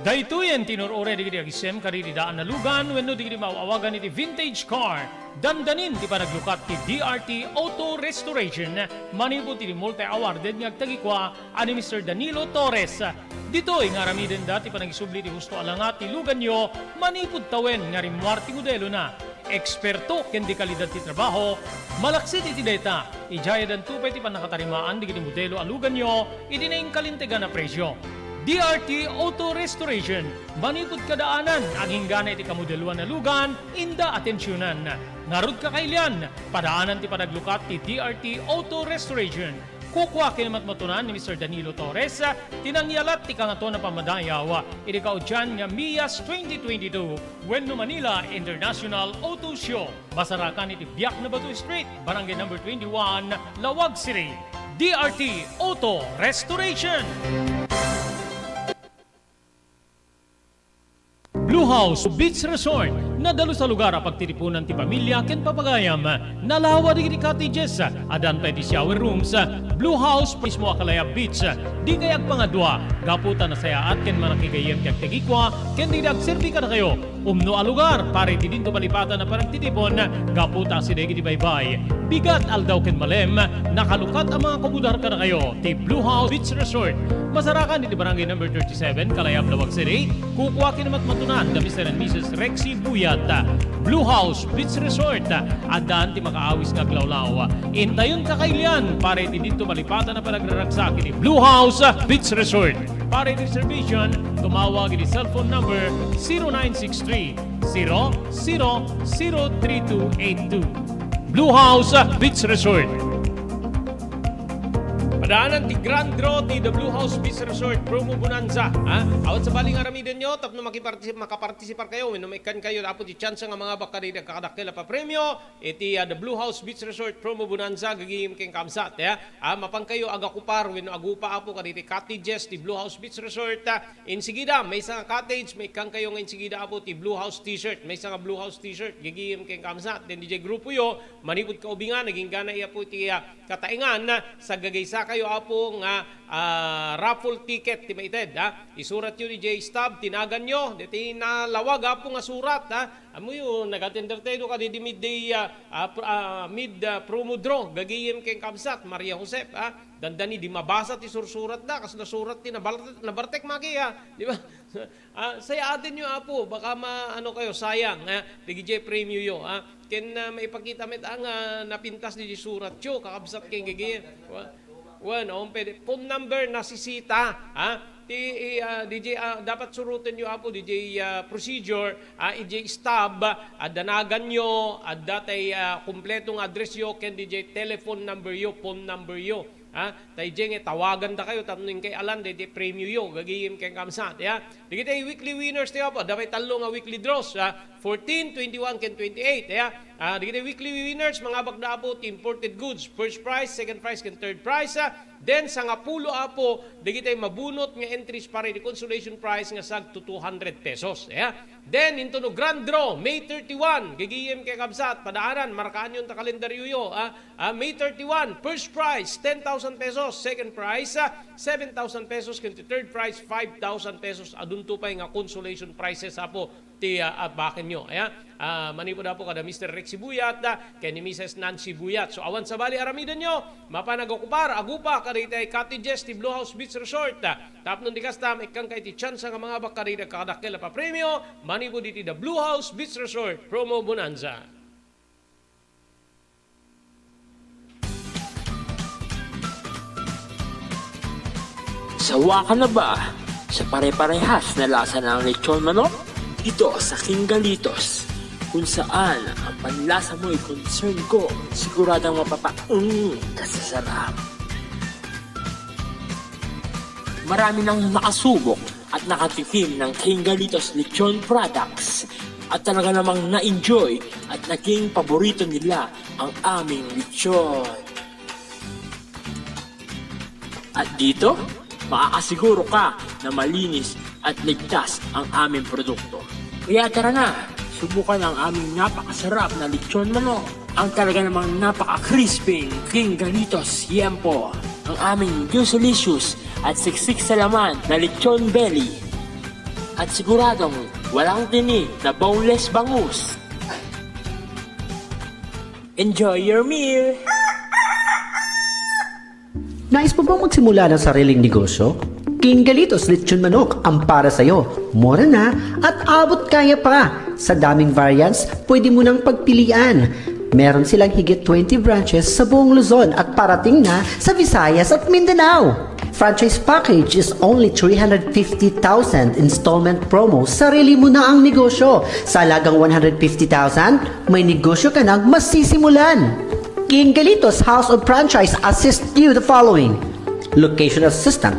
Daytoyen ti inur-uray dagiti agisem kadagiti daan a lugan wenno dagiti maaw-awagan iti vintage car. Dandanin ti panaglukat ti D R T Auto Restoration manipud iti multi-awarded nga agtagikua a ni Mister Danilo Torres. Ditoy nga aramidenda ti panagisubli ti husto a langa ti luganyo manipud tawen nga rimmuar ti modelona. Eksperto ken dekalidad ti trabaho, malaksid iti dayta, idiay addanto pay ti pannakatarimaan dagiti modelo a luganyo iti nainkalintegan a presio. D R T Auto Restoration, manipud kadaanan, agingga iti kamodeloan a lugan, inda atensionan. Ngarud, kakailian, padaanan ti panaglukat ti D R T Auto Restoration. Kukua ken matmatunan ni Mister Danilo Torres ti nangyalat ti Kangatoan a Pammadayaw iti kaudian nga MIAS twenty twenty-two wenno Manila International Auto Show. Masarakan iti Biak na Bato Street, Barangay Number twenty-one, Laoag City. D R T Auto Restoration. Blue House Beach Resort, nadalus a lugar a pagtitipunan ti pamilya ken papagayam. Nalawa dagiti cottages, addan pay ti shower rooms. Blue House mismo a kalayab beach, dikay agpangadua, gapu ta nasayaat ken manakigayyem ti agtagikua ken dagiti agserbi kadakayo. Umno a lugar para iti dinto malipatan a panagtitipon, gapu ta asideg iti baybay, bigat, aldaw ken malem, nakalukat a mga kumudar kadakayo ti Blue House Beach Resort. Masarakan iti Barangay Number thirty-seven, Kalayab, Laoag City. Kukua ken matmatunan da Mister and Missus Rexy Buyat. Blue House Beach Resort, addan ti makaawis nga aglawlaw. Intayon, kakailian, para iti dinto malipatan a panagraragsak iti Blue House Beach Resort. Para iti reservation, tumawag iti cellphone number zero nine six three, zero zero zero three two eight two. Blue House Beach Resort. Padaanan ti grand draw ti The Blue House Beach Resort Promo Bonanza, ha? Awan sabali nga aramidenyo tapno makipartisi-, makapartisipar kayo wenno maikkan kayo, Apo, ti tsansa nga mangabak kadagiti agkakadakkel a papremio iti, ah, The Blue House Beach Resort Promo Bonanza, gagayem ken kabsat, ha? Ah, mapan kayo agakupar wenno agupa, Apo, kadagiti cottages ti Blue House Beach Resort, ah, Insigida, maysa nga cottage, maikkan kayo nga insigida, Apo, ti Blue House T-shirt. Maysa nga Blue House T-shirt, gagayem ken kabsat. Then, diay grupoyo, manipud kaubingan, agingga, Apo, ti, ah, kataengan, saggagaysa kayo, Apo, nga, ah, raffle ticket ti maited, ha? Isuratyo diay stub ti naganyo, daytoy nalawag, Apo, nga surat, ha? Ammoyo, nag-attender tayo kadi di midday, ah, ah, pr-, ah, mid, ah, promo draw, gagayem ken kabsat, Maria Josep, ha? Dandani di mabasa ti sursuratda, kas nasurat ti nabal-, nabartek maki, ha? Di ba? Ah, sayaatenyo, Apo, baka ma-, ano kayo, sayang, ha? Dagiti premioyo, ha? Ken, ah, maipakita met, ah, nga napintas diay suratyo, kakabsat ken gigi. Wa-, wen, um, pwede. Phone number nasisita, ha? Ti, i-, ah, diay, ah, dapat surotenyo, Apo, diay, ah, procedure, ah, idiay stub, ah, adda naganyo, adda tay, ah, kompleto nga addressyo, ken diay telephone numberyo, phone numberyo. Ha? Ta idiay nga tawagandakayo tapno inkay alan daytoy premioyo, gagayem ken kabsat, ha? Dagiti weekly winners ti Apo, adda pay tallo nga weekly draws, ha? Fourteen, twenty-one, ken twenty-eight, ha? Ah, dagiti weekly winners, mangabakda, Apo, ti imported goods, first prize, second prize, ken third prize, ha? Then, sangapulo, Apo, dagiti mabunot nga entries para iti consolation prize nga sagto two hundred pesos, ha? Then, into no grand draw, May thirty-one, gagayem ken kabsat, padaanan, markaanyo ta kalendaryoyo, ha? Ah, May thirty-one, first prize, ten thousand pesos. Second prize, ah, seven thousand pesos. Ken ti third prize, five thousand pesos. Adunto pay nga consolation prizes, Apo. ti, ah, atbakenyo. Aya, ah, manipud apo kada Mister Rex Sibuyat, ah, ken ni Missus Nancy Buyat. So, awan sabali aramidenyo, mapan agokupar, agupa kadagiti cottages ti Blue House Beach Resort, ah, tapno di kasta, maikkanka iti tsansa nga mangabak kadagiti kadakkel a papremio manipud iti The Blue House Beach Resort Promo Bonanza. Sawa ka na ba sa pare-parehas na lasa ng lechon manok? Dito sa King Galitos, kung saan ang panlasa mo'y concern ko, siguradong mapapaung ka sa sarap. Marami nang nakasubok at nakatikim ng King Galitos Lechon Products at talaga namang na-enjoy at naging paborito nila ang aming lechon. At dito, makakasiguro ka na malinis at ligtas ang aming produkto. Kaya tara na, subukan ang aming napakasarap na lechon manok. Ang talaga namang napaka-crispy King Galitos Yempo. Ang aming juicy-licious at siksik sa laman na lechon belly. At siguradong walang tinik na boneless bangus. Enjoy your meal! Nais mo bang magsimula ng sariling negosyo? King Galitos Lechon Manok ang para sa'yo. Mura na at abot kaya pa. Sa daming variants, pwede mo nang pagpilian. Meron silang higit twenty branches sa buong Luzon at parating na sa Visayas at Mindanao. Franchise package is only three hundred fifty thousand, installment promo, sarili mo na ang negosyo. Sa halagang one hundred fifty thousand, may negosyo ka nang masisimulan. King Galitos House of Franchise assist you the following: location assistant,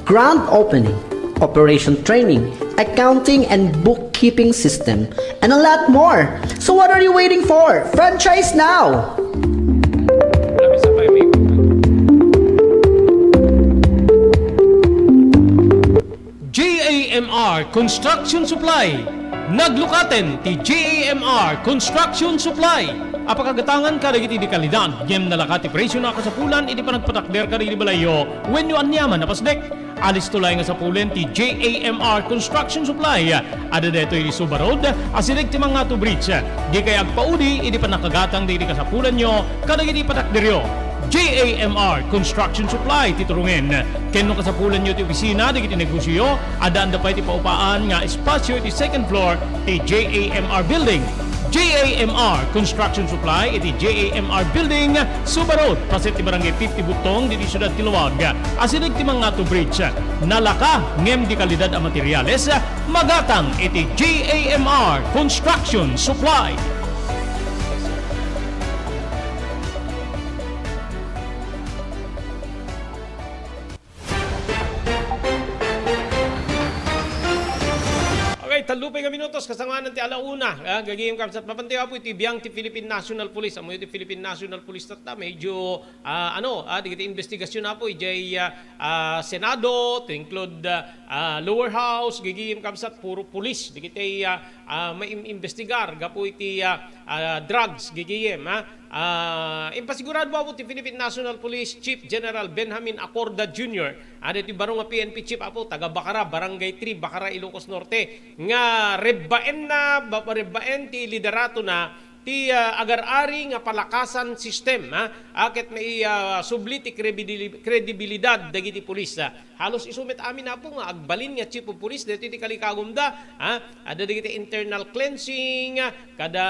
grand opening, operation training, accounting and bookkeeping system, and a lot more. So what are you waiting for? Franchise now! J A M R Construction Supply. Naglukaten ti J A M R Construction Supply a pakagatangan kadagiti di kalidad, ngem nalaka ti presio na kasapulan iti panagpatakder kadagiti balayyo wenno aniaman a pasdek. Alisto laeng nga sapulen ti J A M R Construction Supply. Adda daytoy iti Suba Road, asideg ti Mangato Bridge. Dikay agpaudi iti pannakagatang dagiti kasapulanyo kadagiti patakderyo. J A M R Construction Supply ti turungen. Ken no kasapulanyo ti opisina dagiti negosioyo, addaanda pay ti paupaan nga espasio iti second floor ti J A M R Building. J A M R Construction Supply iti J A M R Building, Suba Road, paset ti Barangay fifty Butong, ditoy siudad ti Laoag, asideg ti Mangato Bridge. Nalaka ngem di kalidad a materiales, magatang iti J A M R Construction Supply. Okay, tallo pay nga minutos, kasangoanan ti ala una. Ah, gagayem kamsat, mapantayo apo iti biang ti Philippine National Police. Ammoyo ti Philippine National Police tatta, medyo, ah, ano, ah, dagiti investigasyon apo, idiay, ah, ah, Senado, to include, ah, ah, lower house, gagayem kamsat, puro police. Dagiti, ah, ah, maimbestigar, gapu iti, ah, ah, drugs, gagayem, ha? Ah, impasigurado apo ti Philippine National Police Chief General Benjamin Acorda Junior, ah, daytoy baro nga P N P chief apo, taga Bacara, Barangay three, Bacara, Ilocos Norte, nga rebbaenna, ba-, rebbaen ti lideratona ti, ah, agar-ari nga palakasan system, ha? Ah, ket mai-, ah, subli ti krebidili-, kredibilidad dagiti pulis, ah. Halos isu met amin, apo, nga agbalin nga chief of police daytoy ti kalikagumda, ha? Adda dagiti internal cleansing, kada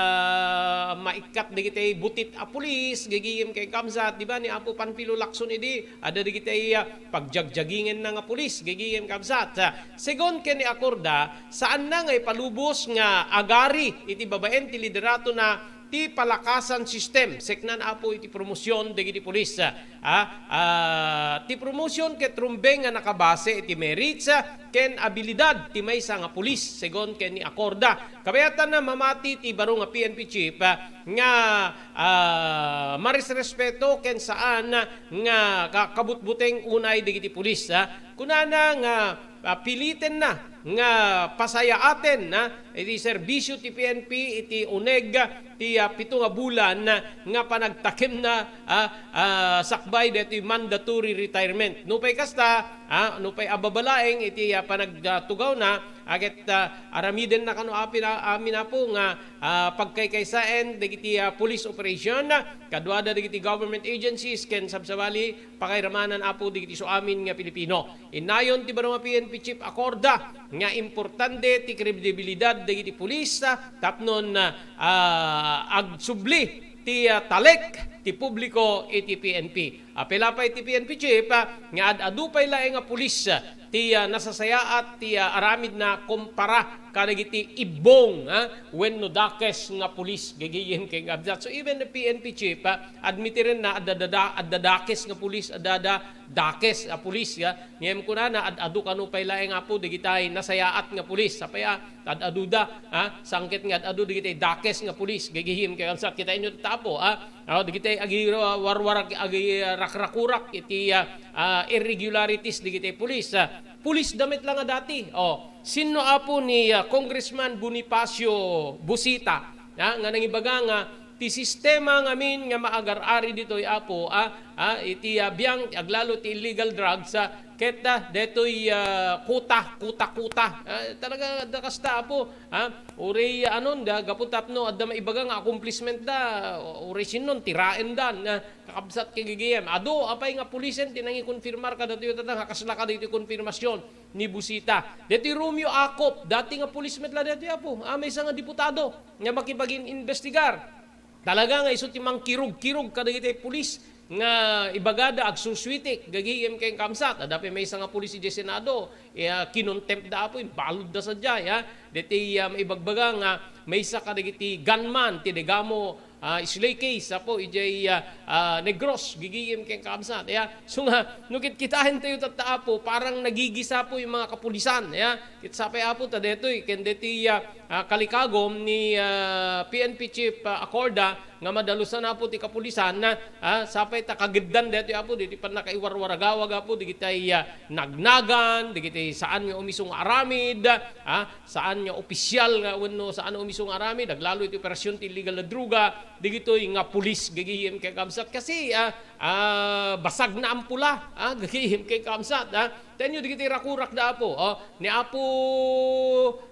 maikkat dagiti butit a pulis, gagayem ken kamsat, di ba, ni Apo Panfilo Lacson idi, adda dagiti, ah, pagjagjagingenna nga pulis, gagayem kamsat. Segun ken ni Acorda, saanna nga ipalubos nga agari iti babaen ti lideratona ti palakasan system, seknan, apo, iti promosion dagiti pulis. Ah, ah, ti promotion ket rumbeng nga nakabase iti merits, ah, ken abilidad ti maysa nga pulis, segun ken ni Acorda. Kabayatanna, mamati ti baro nga P N P chief, ah, nga, ah, maresrespeto ken saan nga ka-, kabutbuteng unay dagiti pulis, ah. Kunana nga, ah, pilitenna nga pasayaaten, ah, iti serbisio ti P N P iti uneg ti, ah, pito nga bulan nga panagtakemna, ah, ah, sakbay daytoy mandatory retirement. Nupay kasta, ah, nupay ababa laeng iti, ah, panagtugawna, a ket, ah, aramidenna kano apin a-, amin, Apo, nga, ah, pagkaykaysaen dagiti, ah, police operation, kaduada dagiti government agencies ken sabsabali, pakairamanan, Apo, dagiti isuamin nga Pilipino. Innayon ti Banua P N P Chief Acorda nga importante ti kredibilidad dagiti pulis, ah, tapnon, ah, agsubli ti, ah, talek ti publiko iti P N P. Apela pay ti P N P chief, ah, nga ad-adu pay laeng nga pulis, ah, ti, ah, nasasayaat ti, ah, aramidna kumpara kadagiti ibbong, ah, wenno dakes nga pulis, gagayem ken kabsat. So, even the P N P chief, ah, admitirenna, adda, adda, adda dakes nga pulis, adda, adda dakes a pulis, ah. Ngem kunana, ad-adu kano pay laeng, Apo, dagitay nasayaat nga pulis. Apay, ah, ad-aduda, ah, sangket nga ad-adu dagitay dakes nga pulis, gagayem ken kabsat. Kitaenyo ta, Apo, ah, Oh, dagiti agi-, warwarak, agi-, rakrakurak iti, ah, ah, irregularities dagiti pulis. Ah, pulisda met la nga dati. Oh, sinno, Apo, ni, ah, Congressman Bonifacio Busita, ah, nga nangibaga nga ti sistema ngamin nga maagar-ari ditoy, Apo, ah, ah, iti, ah, biang, aglalo ti illegal drugs, ah, ket, ah, detoy, ah, kuta, kuta, kuta. Ah, talaga, adda kasta, Apo, ah, uray, ah, anon, da, gapu tapno adda maibaga nga accomplishment da, uray sinnon, tiraen dan, ah, kakabsat ken gagayem. Adu, apay nga pulisen ti nangikonfirmar kadatoy tatta nga kasla kadagiti konfirmasion ni Busita. Detoy Romeo Acop, dati nga pulis met la detoy, Apo. Ah, maysa nga diputado nga makipagin-imbestigar. Talaga nga isu ti mangkirog-kirog kadagiti pulis nga ibagada agsusuitik, gagayem ken kabsat. Adda pay maysa nga pulis idiay Senado, iya, kinontempt da, Apo, imbalud da sadiay, ha. Deti, ah, maibagbaga nga maysa kadagiti gunman ti Degamo, ah, slay case, Apo, idiay, ah, ah, Negros, gagayem ken kabsat, ya. So nga, no kitkitaentayo tatta, Apo, parang nagigisa, Apo, yung mga kapulisan, ya. Ket sapay, Apo, ta detoy, ken deti, ah, ah, kalikagom ni, ah, P N P Chief, ah, Acorda, nga madalusan, Apo, ti kapulisan, ah, sapay ta kageddan detoy, Apo, deti pannakaiwarwaragawag, Apo, digitay, ah, nagnagan, digitay saan nga umiso nga aramid, ah, saan nga opisyal nga wenno saan nga umiso nga aramid, aglalo iti operasyon ti illegal a droga, digitoy nga pulis, gagayem ken kabsat. Kasi, ah, ah, basag na ampula, ah, gagayem ken kabsat, ah. Tenyo digiti rakurak da, Apo, oh, ni Apo,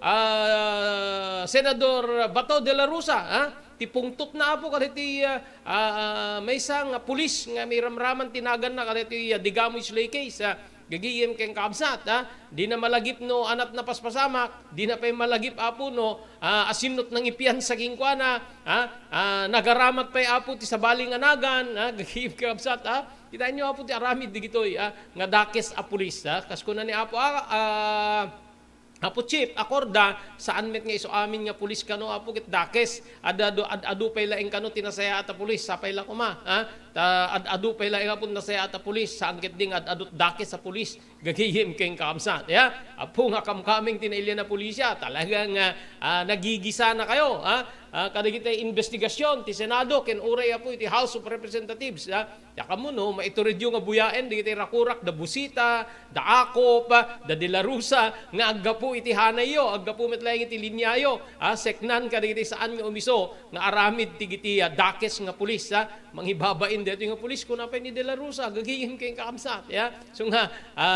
ah, Senador Bato de la Rosa, ah, ti pungtot na, Apo, kaditi, ah, ah, ah, maysa nga pulis nga miramraman ti naganna kaditi, ah, Degamo slay case, ah, gagayem ken kabsat, ah, di na malagip no anat na paspasamak, di na pay malagip, Apo, no, ah, asinnot nangipiansa kenkuana, ah, ah, nagaramat pay, Apo, ti sabali nga nagan, ah, gagayem ken kabsat, ah. Kitaenyo, Apo, ti aramid digitoy, ah, nga dakes a pulis, ah. Kas kuna ni Apo, ah, ah, Apo Chief, Acorda, saan met nga isu amin nga pulis kano, Apo, ket dakes. Ad-adu, ad-adu pay laeng kano ti nasayaat a pulis, sapay la koma, ha? Ta ad-adu pay laeng, Apo, nasayaat a pulis, saan ket di nga ad-adut dakes a pulis. Gagayem ken kabsat, ya? Apo nga kamkameng ti nailian a pulisya, talaga nga, ah, nagigisana kayo, ha? Ah, kadagiti investigasyon ti Senado ken uray, Apo, iti House of Representatives, ha? Diak ammo no maituredyo nga buyaen dagiti rakurak da Busita, da Acop, da De La Rosa nga aggapu iti hanayyo, aggapu met laeng iti liniayo, a, seknan kadagiti saan nga umiso nga aramid ti giti, a, dakes nga pulis, a, mangibabain daytoy nga pulis, kuna pay ni De La Rosa, gagayem ken kakabsat, ya. So nga, a,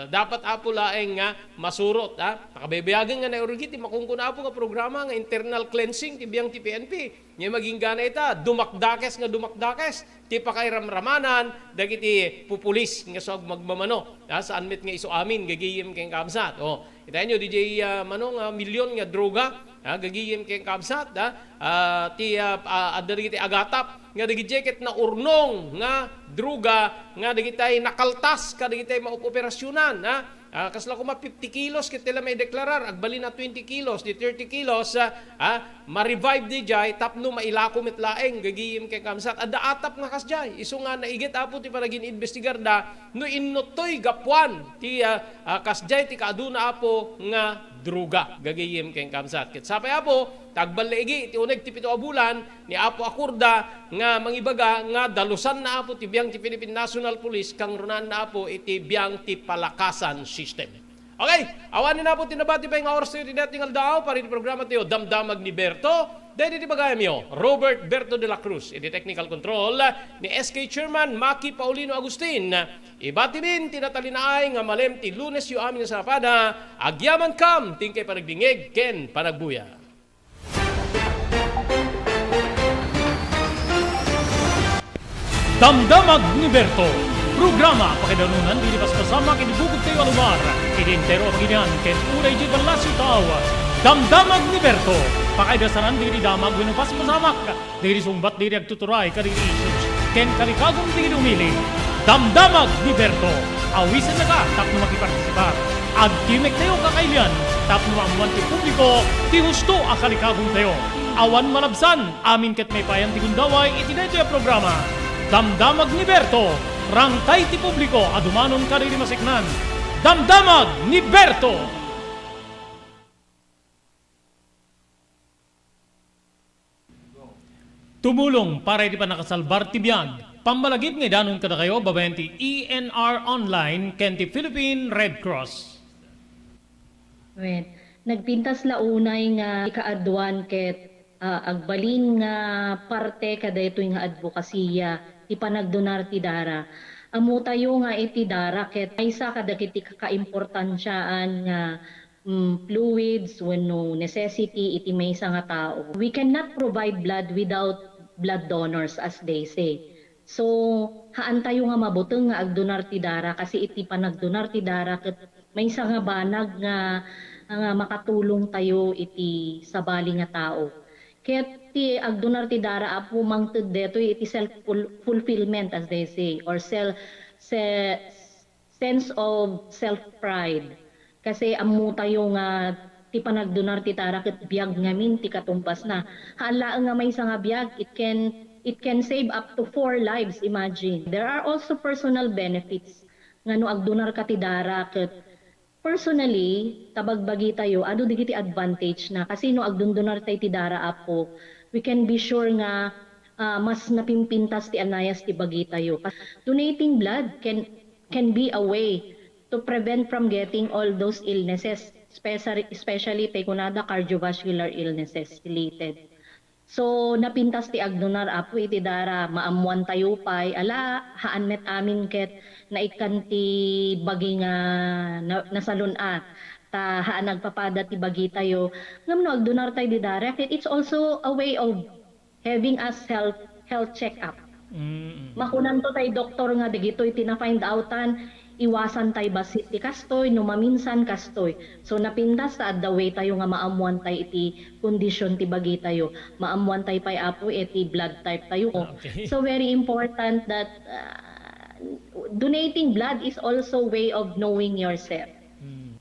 dapat, Apo, laeng nga masurot, a. Nakabaybayagen nga nairugi ti makunkuna, Apo, nga programa nga internal cleansing ti biang ti P N P. Ngem agingga ita, dumakdakes nga dumakdakes ti pakairamramanan dagiti pupulis nga isu agmamano. A, saan met nga isu amin, gagayem ken kakabsat. O, kitaenyo, diay, a, mano nga milyon nga droga, a, gagayem ken kakabsat, a, a, ti, a, a, adda dagiti agatap nga dagiti ket naurnong nga droga nga dagitay nakaltas kadagitay maoperasyonan, a. A, kasla koma fifty kilos ket ti la maideklarar, agbalin a twenty kilos, di thirty kilos, a, a, ma-revive diay tapno mailako met laeng, gagayem ken kakabsat. Adda atap nga kasdiay, isu nga naiget, Apo, ti panagin-imbestigarda no inno toy gapuan ti, a, a, kasdiay ti kaaduna, Apo, nga droga, gagayem ken kakabsat. Ket sapay, Apo, ta agballaigi ti uneg ti pito a bulan, ni Apo Acorda nga mangibaga nga dalusanna, Apo, ti biang ti Philippine National Police, kangrunaanna, Apo, iti biang ti palakasan system. Okay, awan ni napo ti nabati pay nga oras tayo ti daytoy nga aldaw, para iti programa tayo, Damdamag ni Berto. Daydi ti bagayamyo, Robert Berto de la Cruz, iti technical control ni S K Chairman Maki Paulino Agustin. Ibatimin ti natalinaay nga malem ti Lunes yo amin nga sapada, agyamankam ti inkay panagdingeg ken panagbuya. Damdamag ni Berto, programa pakaidanunan dagiti paspasamak iti bukod tayo a lugar, iti entero a pagilian, ken unay iti ballasiw tao. Damdamag ni Berto, pakaidasanan dagiti damag wenno paspasamak, dagiti sungbat dagiti agtuturay kadagiti issues, ken kalikagum dagiti umili. Damdamag ni Berto, awisenna ka tapno makipartisipar. Agtimek tayo kakailian tapno maammuan ti publiko ti husto a kalikagum tayo. Awan malabsan, amin ket maipayan ti gundaway iti daytoy a programa. Damdamag ni Berto, rangtay ti publiko a dumanon kadagiti masiknan. Damdamag ni Berto! Tumulong para iti pannakasalbar ti biag, pammalagip nga idanon kadakayo babaen ti E N R Online ken ti Philippine Red Cross. Wen, nagpintas la unay nga ikaaduan ket, ah, agbalin nga parte kadaytoy nga adbokasiya ti panagdonar ti dara. Ammotayo nga iti dara ket maysa kadagiti kakaimportansiaan nga mm, fluids wenno necessity iti maysa nga tao. We cannot provide blood without blood donors, as they say. So, haantayo nga mabuteng nga agdonar ti dara, kasi iti panagdonar ti dara ket maysa nga banag nga, nga makatulong tayo iti sabali nga tao. Ket ti agdonar ti dara, Apo, mangted detoy iti self-ful-, fulfillment, as they say, or sel-, se-, sense of self-pride. Kasi ammotayo nga ti panagdonar ti dara ket biag ngamin ti katumbasna. Haan laeng nga maysa nga biag, it can, it can save up to four lives, imagine. There are also personal benefits nga no agdonarka ti dara ket personally, ta bagbagitayo, adu dagiti advantage na. Kasi no agdondonartay ti dara, Apo, we can be sure nga, ah, mas napimpintas ti anayas ti bagitayo. Donating blood can can be a way to prevent from getting all those illnesses, especially, especially tay kunada cardiovascular illnesses related. So, napintas ti agdonar, Apo, iti dara, maammoantayo pay, ala, haan met amin ket naikkan ti bagi nga na-, nasalun-at, ta haan agpapada ti bagitayo. Ngem no agdonartay di dara, ket it's also a way of having a self, health check-up. Mm. Makunanto tay doktor nga dagitoy ti na-find outan, iwasan tay bassit ti kastoy, no maminsan kastoy. So, napintas ta adda way tayo nga maammuan tay iti kondisyon ti bagitayo. Maammuan tay pay, Apo, iti blood type tayo. Okay. So, very important that, uh, donating blood is also way of knowing yourself. Mm.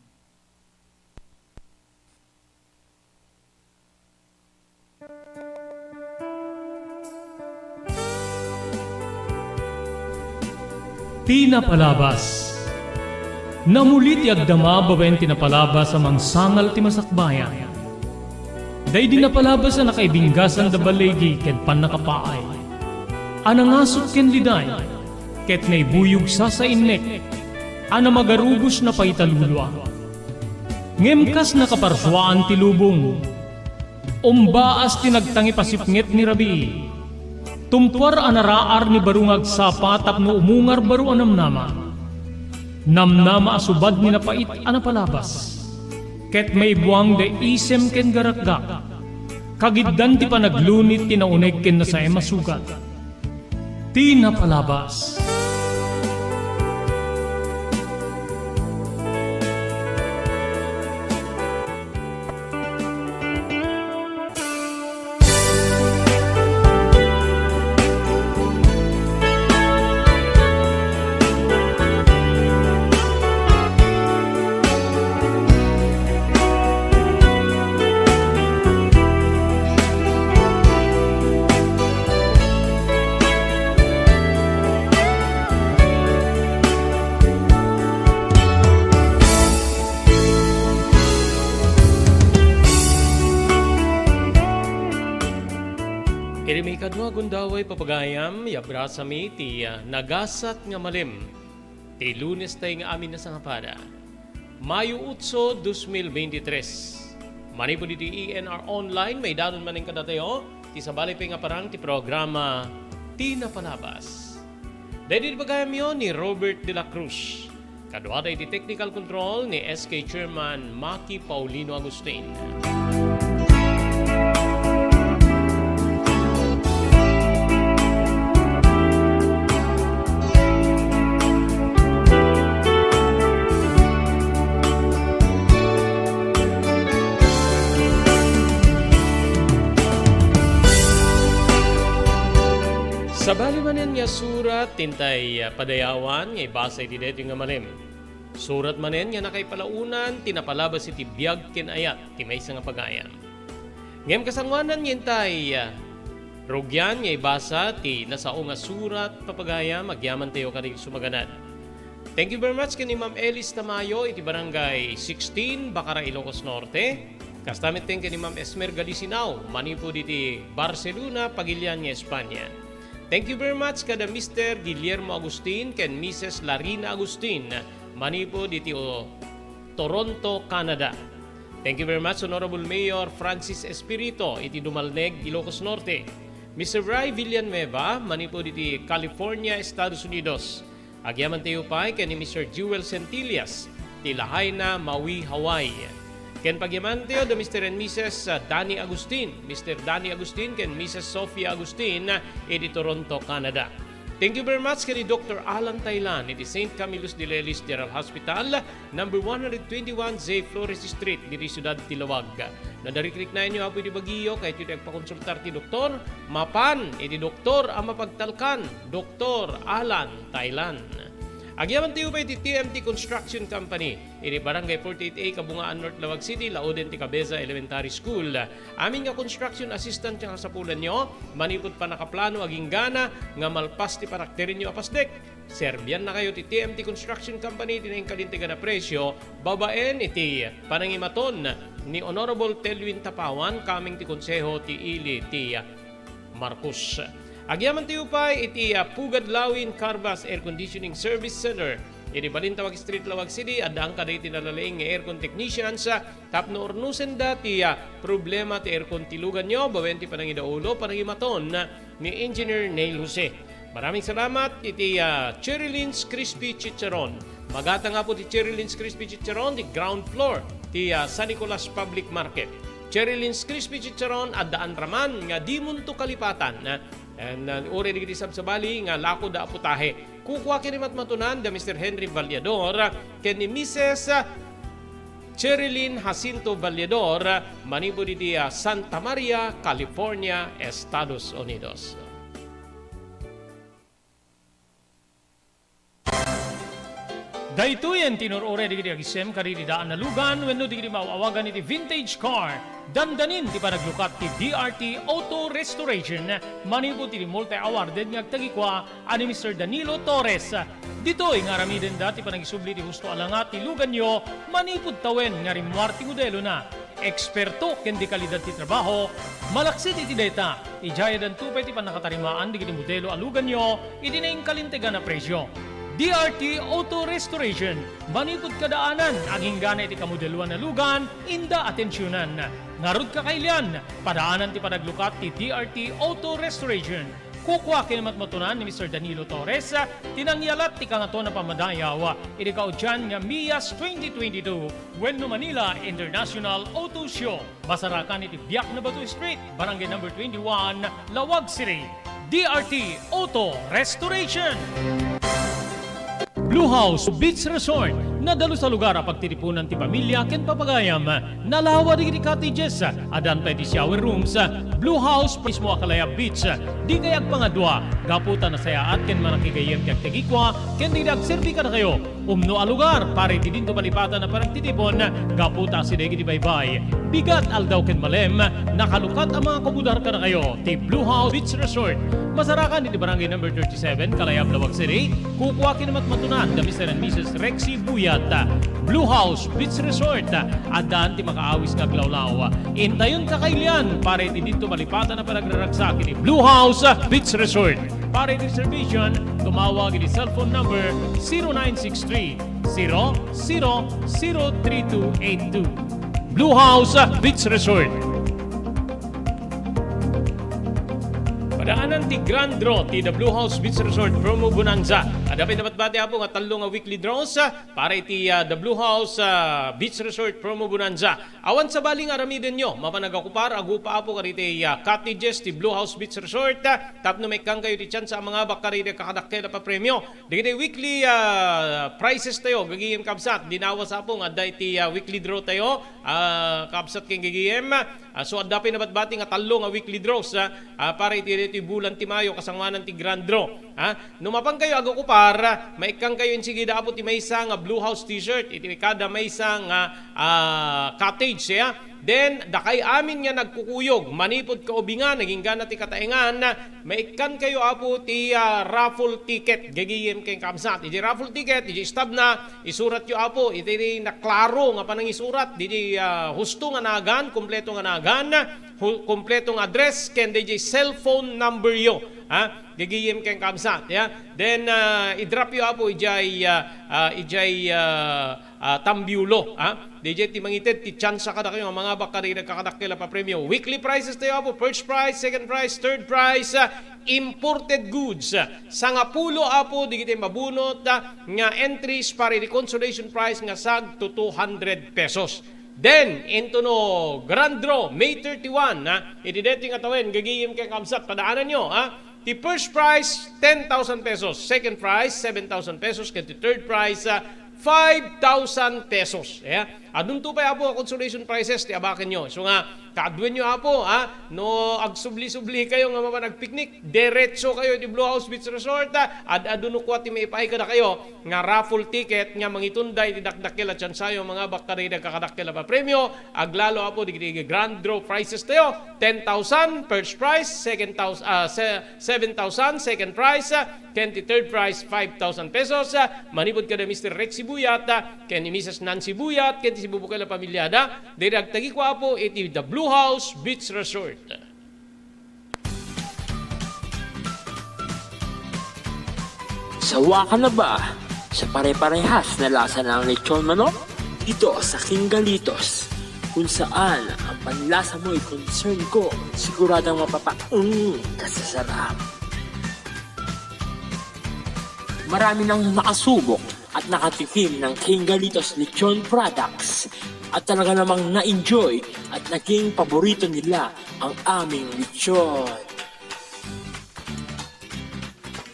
Ti napalabas. Namuli ti agdama babaen ti napalabas a mangsangal ti masakbayan. Daydi napalabas a nakaibinggasan da baligi ken pannakapaay. A nangasuk ken liday, ket naibuyog sasainnek, a namagarubos na paitalulua. Ngem kas nakaparsuaan ti lubong, umbaas ti nagtangipasipnget ni rabii. Tumpuar a naraar ni baro nga agsapa tapno umungar baro a namnama. Namnama a subad ni napait a napalabas. Ket maibuang da isem ken garakgak. Kagiddan ti panaglunit ti nauneg ken nasaem a sugat. Ti napalabas. Iti maikadua a gundaway, papagayam, iabrasami ti, ah, nagasat nga malem ti Lunes tay nga amin a sangapada. Mayo otso, dos mil beintitres. Manipud iti E N R Online, maidanon manen kadatayo ti sabali pay nga parang ti programa Ti Napalabas. Daydi ti bagayamyo ni Robert de la Cruz. Kaduada iti technical control ni S K Chairman Maki Paulino Agustin. Sabali manen nga surat, intay padayawan nga ibasa iti daytoy nga malem. Surat manen nga nakaipalaonan ti napalabas iti biag ken ayat ti maysa nga pagayam. Ngem kasangoanan nga intay, ah, rugian nga ibasa ti nasao nga surat, papagayam, agyamantayo kadagiti sumaganad. Thank you very much ken ni Ma'am Elis Tamayo iti Barangay sixteen, Bacara, Ilocos Norte. Kasta met ken ni Ma'am Esmer Galisinao manipud iti Barcelona, Pagilian nga Espanya. Thank you very much kada Mister Guillermo Agustin ken Missus Larina Agustin manipud iti, o, Toronto, Canada. Thank you very much, Honorable Mayor Francis Espirito iti Dumalneg, Ilocos Norte. Mister Bry Villanueva manipud iti California, Estados Unidos. Agyamantayo pay ken ni Mister Jewel Centillas ti Lahaina, Maui, Hawaii. Ken pagyamantayo da Mister and Missus Danny Agustin, Mister Danny Agustin ken Missus Sofia Agustin iti Toronto, Canada. Thank you very much ken ni Doctor Alan Taylan iti Saint Camillus de Lelis General Hospital, number one hundred twenty-one J Flores Street, ditoy siudad ti Laoag. No narikriknaenyo, Apo, iti bagiyo, kayatyo ti agpakonsultar ti doktor, mapan iti doktor a mapagtalkan, Doktor Alan Taylan. Agyamantayo pay iti T M T Construction Company iti Barangay forty-eight A, Kabungaan, North Laoag City, lauden ti Cabeza Elementary School. Amin nga construction assistant nga kasapulanyo, manipud pannakaplano, aginggana nga malpas ti panagterenyo a pasdek, serbiannakayo ti T M T Construction Company iti nainkalintegan a presio babaen iti panangimaton ni Honorable Telwin Tapawan, kameng ti Konseho ti Ili ti Marcos. Agyamantayo pay iti, ah, Pugad Lawin Carvas Air Conditioning Service Center iti Balintawak Street, Laoag City. Addaan kadagiti nalalaing nga aircon technicians, ah, tapno urnosenda ti, ah, problema ti aircon ti luganyo babaen ti panangidaulo, panangimaton ni Engineer Neil Jose. Maraming salamat iti, ah, Cherry Lynn's Crispy Chicharon. Magatang, Apo, ti Cherry Lynn's Crispy Chicharon, ti ground floor ti, ah, San Nicolas Public Market. Cherry Lynn's Crispy Chicharon, addaan raman nga dimonto kalipatan, ah, and, ah, uray dagiti sabsabali nga lakoda a putahe. Kukua ken ni matmatunan da Mister Henry Vallador ken ni Missus Cherilyn Jacinto Vallador manipud iti, ah, Santa Maria, California, Estados Unidos. Daytoyen ti inur-uray dagiti agisem kadagiti daan a lugan wenno dagiti maaw-awagan iti vintage car. Dandanin ti panaglukat ti D R T Auto Restoration manipud iti multi-awarded nga agtagikua a ni Mister Danilo Torres. Ditoy nga aramidenda ti panagisubli ti husto a langa ti luganyo manipud tawen nga rimmuar ti modelona. Eksperto ken dekalidad ti trabaho, malaksid iti dayta, idiay addanto pay ti pannakatarimaan dagiti modelo a luganyo iti nainkalintegan a presio. D R T Auto Restoration, manipud kadaanan, aginggana iti kamodeloan a lugan, inda atensionan. Ngarud, kakailian, padaanan ti panaglukat ti D R T Auto Restoration. Kukua ken ni matmatunan ni Mister Danilo Torres ti nangyalat ti Kangatoan a Pammadayaw iti kaudian nga Mias twenty twenty-two wenno Manila International Auto Show. Masarakan iti Biak na Bato Street, Barangay Number twenty-one, Laoag City. D R T Auto Restoration. Blue House Beach Resort, nadalus a lugar a pagtitipunan ti pamilya ken papagayam. Nalawa dagiti cottages, addan pay ti shower rooms. Blue House mismo a kalayab beach. Dikay agpangadua, gapu ta nasayaat ken manakigayyem ti agtagikua ken dagiti agserbi kadakayo. Umno a lugar para iti dinto malipatan a panagtitipon, gapu ta asideg iti baybay, bigat, aldaw ken malem, nakalukat a mga kabudar kadakayo ti Blue House Beach Resort. Masarakan iti Barangay Number thirty-seven, Kalayab, Laoag City. Kukua ken ni matmatunan da Mister and Missus Rexy Buyat. Blue House Beach Resort. Addan ti makaawis nga aglawlaw. Intayon ka kaylian para iti didto malipatan a panagraragsak iti Blue House Beach Resort. Para iti reservation, tumawag iti cellphone number zero nine six three, zero zero zero three two eight two. Blue House Beach Resort. Padaanan ti Grand Draw ti The Blue House Beach Resort Promo Bonanza. Adda pay nabatbati, Apo, nga tallo nga weekly draws, ah, para iti, ah, The Blue House, ah, Beach Resort Promo Bonanza. Awan sabali nga aramidenyo, mapan agakupar, agupa, Apo, kaditi, ah, cottages ti Blue House Beach Resort, ah, tapno maikkankayo ti tsansa a mangabak kadagiti kakadakkel a papremio. Dagiti weekly, ah, prizes tayo, gagayem kabsat, dinawas, Apo, nga adda iti, ah, weekly draw tayo, ah, kabsat ken gagayem. Ah, so, adda pay nabatbati nga tallo nga weekly draws, ah, ah, para iti, iti bulan ti Mayo, kasangoanan ti grand draw. Ah, no mapankayo agakupar, ah, maikkankayo insigida, Apo, ti maysa nga Blue House T-shirt, iti kada maysa nga, ah, cottage, ya. Then, dakay amin nga nagkukuyog, manipud kaubingan, nagingga ti kataengan, maikkankayo, Apo, ti, ah, raffle ticket. Gagayem ken kabsat. Iti raffle ticket, iti stub na, isuratyo, Apo, iti naklaro nga panangisurat, didi, ah, husto nga nagan, kompleto nga nagan, hu-, kompleto nga address, ken didi cellphone number yo. Ha? Gagayem ken kabsat, ya. Then, ah, i-drop yo, Apo, ijay, ah, ah, ijay, ah, ah, tambiulo, ha? Didi ti mangited ti tsansa kadakayo nga mangabak kadagiti kakadakkel a papremio. Weekly prizes tayo, Apo. First prize, second prize, third prize, ah, imported goods. Sangapulo, Apo, dagiti mabunot, ah, nga entries para iti consolation prize nga sagto two hundred pesos. Then, into no grand draw, May thirty-one, ha? Iti daytoy nga tawen, gagayem ken kabsat, padaananyo, ha? Ti first prize, ten thousand pesos. Second prize, seven thousand pesos. Ken ti third prize, ah, five thousand pesos. Ya. Adunto pay, Apo, a consolation prizes ti abakenyo. So nga, kaaduenyo, Apo, ha? No agsubli-subli kayo nga mapan agpiknik, diretso kayo ti Blue House Beach Resort, ha? Ad-adu no kua ti maipaay kadakayo nga raffle ticket nga mangitunda iti dakdakkel a tsansayo mangabak kadagiti kakadakkel a papremio. Aglalo, Apo, dagiti grand draw prizes tayo. Ten thousand first prize, second thousand, ah, se-, seven thousand second prize, ah, ken ti third prize, five thousand pesos, ah, manipud kada Mister Rex Sibuyat, ah, ken ni Missus Nancy Buyat, ken ti sibubukel a pamilyada. Diri agtagikuapo iti The Blue House Beach Resort. Sawa ka na ba sa pare-parehas na lasa ng lechon manok? Dito sa King Galitos, kung saan ang panlasa mo'y concern ko, siguradong mapapaung ka sa sarap. Marami nang nakasubok at nakatikim ng King Galitos Lechon Products at talaga namang na-enjoy at naging paborito nila ang aming lechon.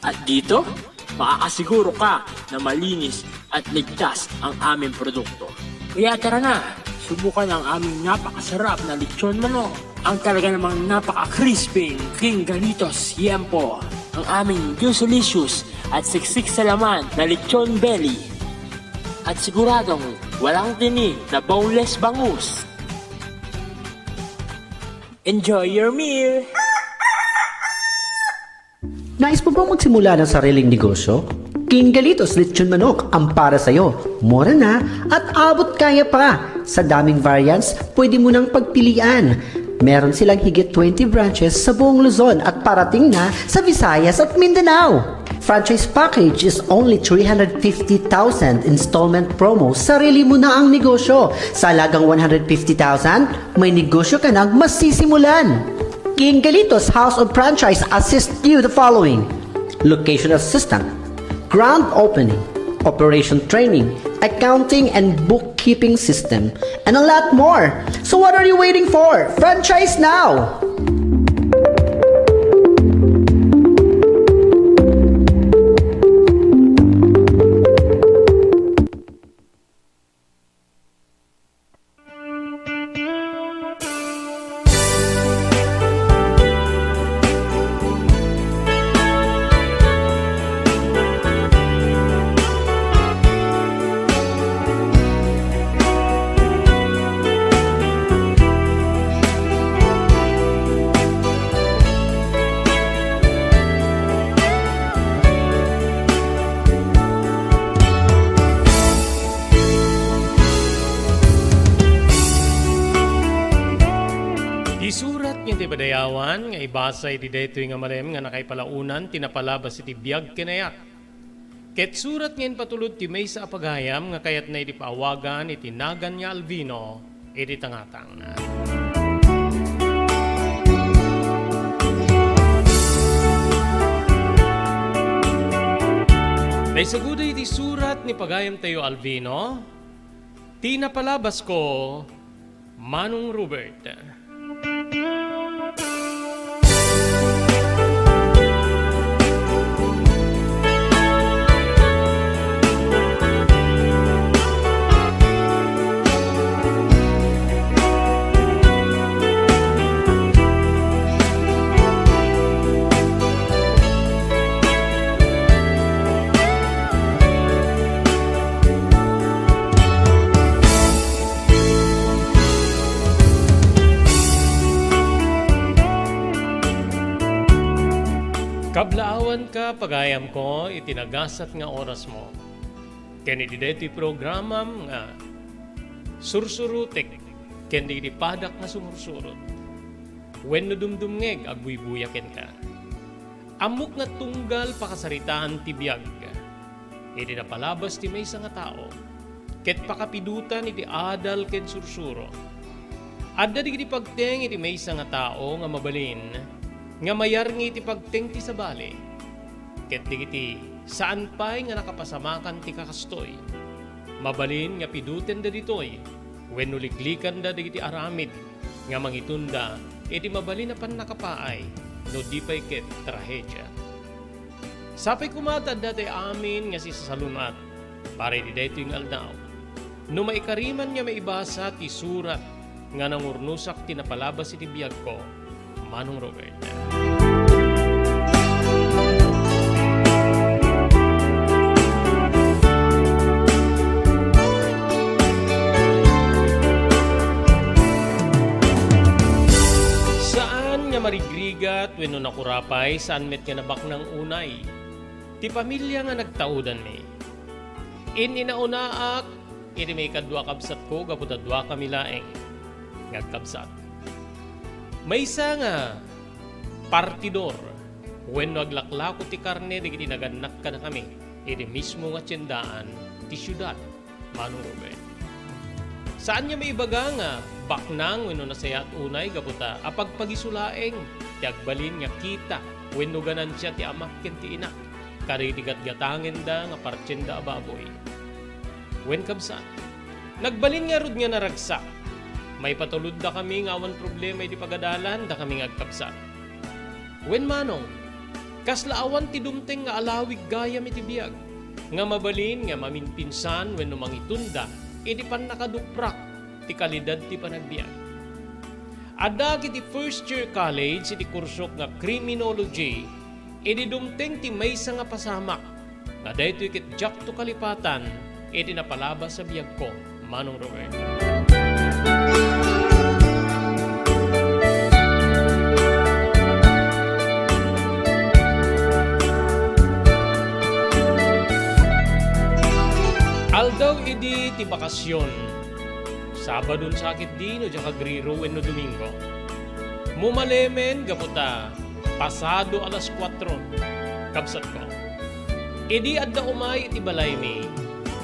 At dito, makakasiguro ka na malinis at ligtas ang aming produkto. Kaya tara na, subukan ang aming napakasarap na lechon manok. Ang talaga namang napaka-crispy King Galitos Yempo. Ang aming juicy-licious at siksik sa laman na lechon belly. At siguradong walang tinik na boneless bangus. Enjoy your meal! Nais mo bang magsimula ng sariling negosyo? King Galitos Lechon Manok ang para sa'yo. Mura na at abot kaya pa. Sa daming variants, pwede mo nang pagpilian. Meron silang higit twenty branches sa buong Luzon at parating na sa Visayas at Mindanao. Franchise package is only three hundred fifty thousand, installment promo, sarili mo na ang negosyo. Sa halagang one hundred fifty thousand, may negosyo ka nang masisimulan. King Galitos House of Franchise assist you the following: location assistant, grand opening, operation training, accounting and bookkeeping system, and a lot more. So what are you waiting for? Franchise now! Isurat nga ti padayawan nga ibasa iti daytoy nga malem nga nakaipalaonan ti napalabas iti biag ken ayat. Ket surat nga impatulod ti maysa a pagayam nga kayatna idi paawagan iti nagan nga Alvino iti tangatang. Naisagud iti surat ni pagayamtayo Alvino, ti napalabasko, Manong Robert. Kablaawanka, pagayamko, iti nagasat nga orasmo. Ken iti daytoy programam nga sursurotek ken dagiti padak nga sumursurot wenno dumdumngeg, agbuybuya kenka. Ammok nga tunggal pakasaritaan ti biag iti napalabas ti maysa nga tao, ket pakapidotan iti adal ken sursuro. Adda dagiti pagteng iti maysa nga tao nga mabalin nga mayarngi iti pagteng ti sabali, ket dagiti saan pay nga nakapasamakan ti kakastoy. Mabalin nga pidutenda ditoy wenno liklikanda dagiti aramid nga mangitunda iti mabalin a pannakapaay no di pay ket trahedia. Sapay koma ta adda tay amin nga sisasalun-at para iti daytoy nga aldaw. No maikari man nga maibasa ti surat nga nangurnosak ti napalabas iti biagko, Manong Robert. Saan nga marigrigat wenno nakurapay, saan met nga nabaknang unay ti pamilia nga nagtaudanmi. In-inaunaak iti maikadua a kabsatko gapu ta duakami laeng nga agkabsat. Maysa nga partidor wenno aglaklako ti karne dagiti nagannak kadakami iti mismo nga tiendaan ti siudad, Manong Ruben. Saan nga maibaga nga baknang wenno nasayaat unay gapu ta apagpagiso laeng ti agbalin nga kita wenno ganansia ti amak ken ti inak kadagiti gatgatangenda nga partienda a baboy. Wen, kabsat, nagbalin ngarud nga naragsak. Maipatulod dakami nga awan problema iti pagadalan dakami nga agkabsat. Wen manong, kasla awan ti dumteng nga alawig gayam iti biag, nga mabalin nga maminpinsan wenno mangitunda iti pannakaduprak ti kalidad ti panagbiag. Addaak iti first year college iti kursok nga criminology, idi dumteng ti maysa nga pasamak nga daytoy ket diakto kalipatan iti napalabas a biagko, Manong Robert. Aldaw idi ti bakasyon, Sabado sa ketdi no diak agriro wenno Domingo. Mumalemen gapu ta pasado alas kuatro, kabsatko. Idi adda umay iti balaymi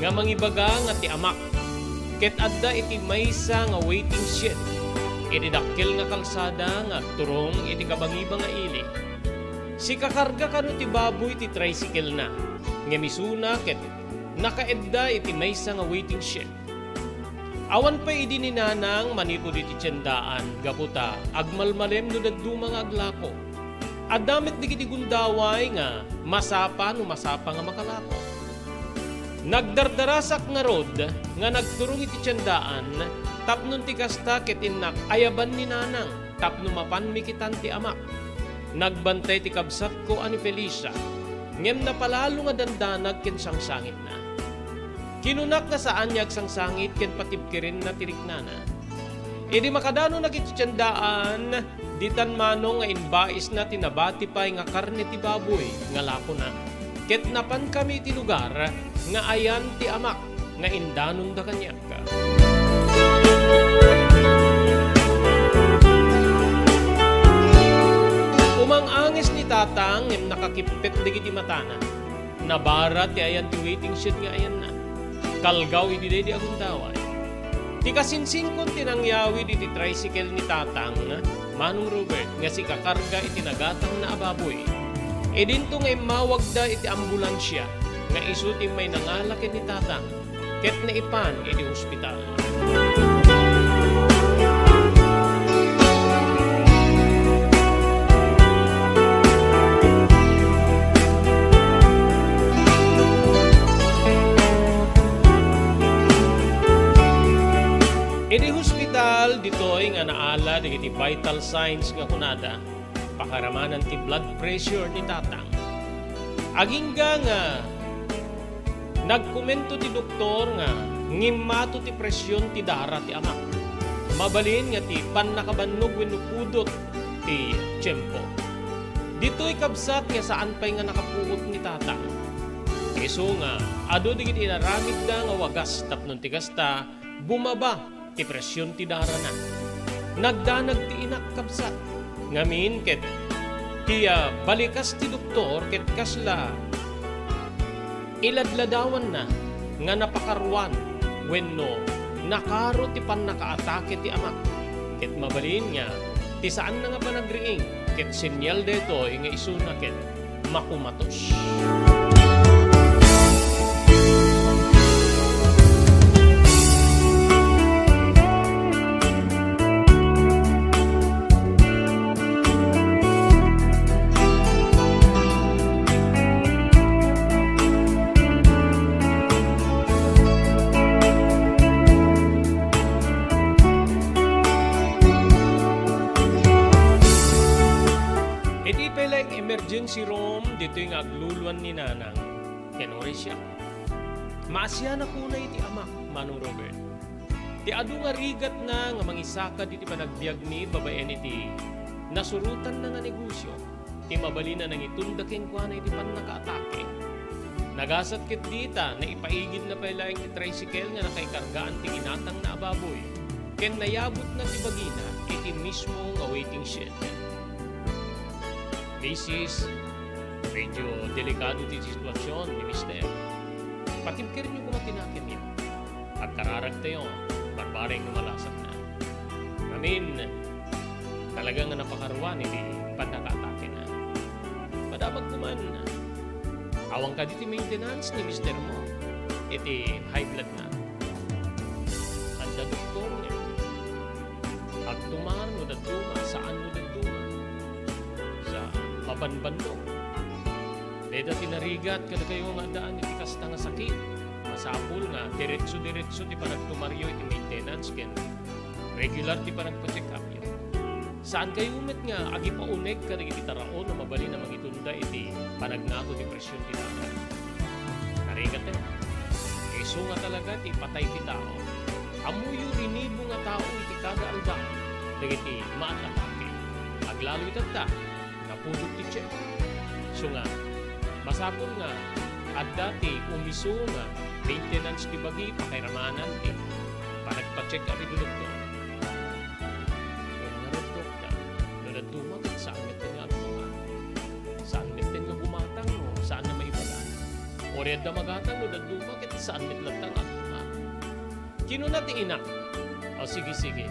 nga mangibaga nga ti amak ket adda iti maysa nga waiting shed iti dakkel nga kalsada nga agturong iti kabangiba nga ili. Sikakarga kano ti baboy ti tricycle-na, ngem isuna ket nakaedda iti maysa nga waiting shed. Awan pay idi ni Nanang manipud iti tiendaan gapu ta agmalmalem no dadduma nga aglako. Adda met dagiti gundaway nga masapa no masapa nga makalako. Nagdardarasak ngarud nga nagturong iti tiendaan tapno ti kasta ket innak ayaban ni Nanang tapno mapanmi kitan ti amak. Nagbantay ti kabsatko a ni Felicia, ngem napalalo nga dandanag ken sangsangitna. Kinunak nga saan nga agsangsangit ken patibkerenna ti riknana. Idi makadanonak iti tiendaan, ditan manong nga imbaisna ti nabati pay nga karne ti baboy nga lakona. Ket napankami iti lugar nga ayan ti amak nga indanonda kaniak. kippet dagiti matana. Nabara ti ayan ti waiting shed nga ayanna. Kalgaw idi daydi agundaway. Ti kasinsingkon ti nangyawid iti tricycle ni Tatang, Manong Robert, nga sikakarga iti nagatangna a baboy. Idinto nga immawagda iti ambulansia nga isu ti immay nangala ken ni Tatang. Ket naipan iti ospital. Iti hospital, ditoy nga naala dagiti vital signs nga kunada, pakaramanan ti blood pressure ni Tatang. Agingga nga nagkomento ti doktor nga ngimmato ti presyon ti dara ti amak. Mabalin nga ti pannakabannog wenno pudot ti tiempo. Ditoy kabsat nga saan pay nga nakapuot ni Tatang. Isu nga adu dagiti inaramidda nga wagas tapno ti kasta, bumaba ti presyon ti darana. Nagdanag ti inak, kabsat. Ngamin ket ti, ah, balikas ti doktor ket kasla iladladawanna nga napakaruan wenno nakaro ti pannakaatake ti amak. Ket mabalin nga ti saanna nga panagriing ket senyal daytoy nga isuna ket makumatos. Iti pay laeng emergency room, ditoy nga agluluan ni Nanang ken Oresia. Maasianak unay ti amak, Manong Robert. Ti adu nga rigatna nga mangisakad iti panagbiagmi babaen iti nasurotanna nga negosio, ti mabalin a nangitunda kenkuana iti pannakaatake. Nagasat ket dita, naipaigidna pay laeng ti tricycle nga nakaikargaan ti ginatangna a baboy, ken nayabutna ti bagina iti mismo nga waiting shed. Misis, medyo delikado ti sitwasyon ni Mister. Pakibkiryo koma ti nakemyo. Agkararagtayo, barbareng no malasakna. Ngamin, talaga nga napakaruan iti pannakaatakena. Madamag koman, awan kadi ti maintenance ni mister mo iti high blood na. Adda doktor nga agtumar no dadduma, saan no dadduma. Sa mabanbanno. Dayta ti narigat kadakayo nga addaan iti kasta nga sakit. Masapul nga diretso-diretso ti panagtumaryo iti maintenance ken regular ti panagpa-check-upyo. Saankayo met nga agipauneg kadagiti taraon a mabalin a mangitunda iti panagngato ti presyon ti daga. Narigat, eh. Isu nga talaga ti ipatay ti tao. Ammoyo rinibo nga tao iti kada aldaw dagiti maatake. Aglalo itatta, napudot ti check. Isu nga, masapul nga adda ti umisu nga maintenance ti bagi, pakairamanan ti panagpa-check up iti doktor. Wen ngarud, Dokta, no dadduma ket saan metten nga agtuma. Saan metten nga gumatang no saan a maibaga. Uray adda magatang no dadduma ket saan met latta nga agtuma. Kinuna ti ina, "O, sige, sige.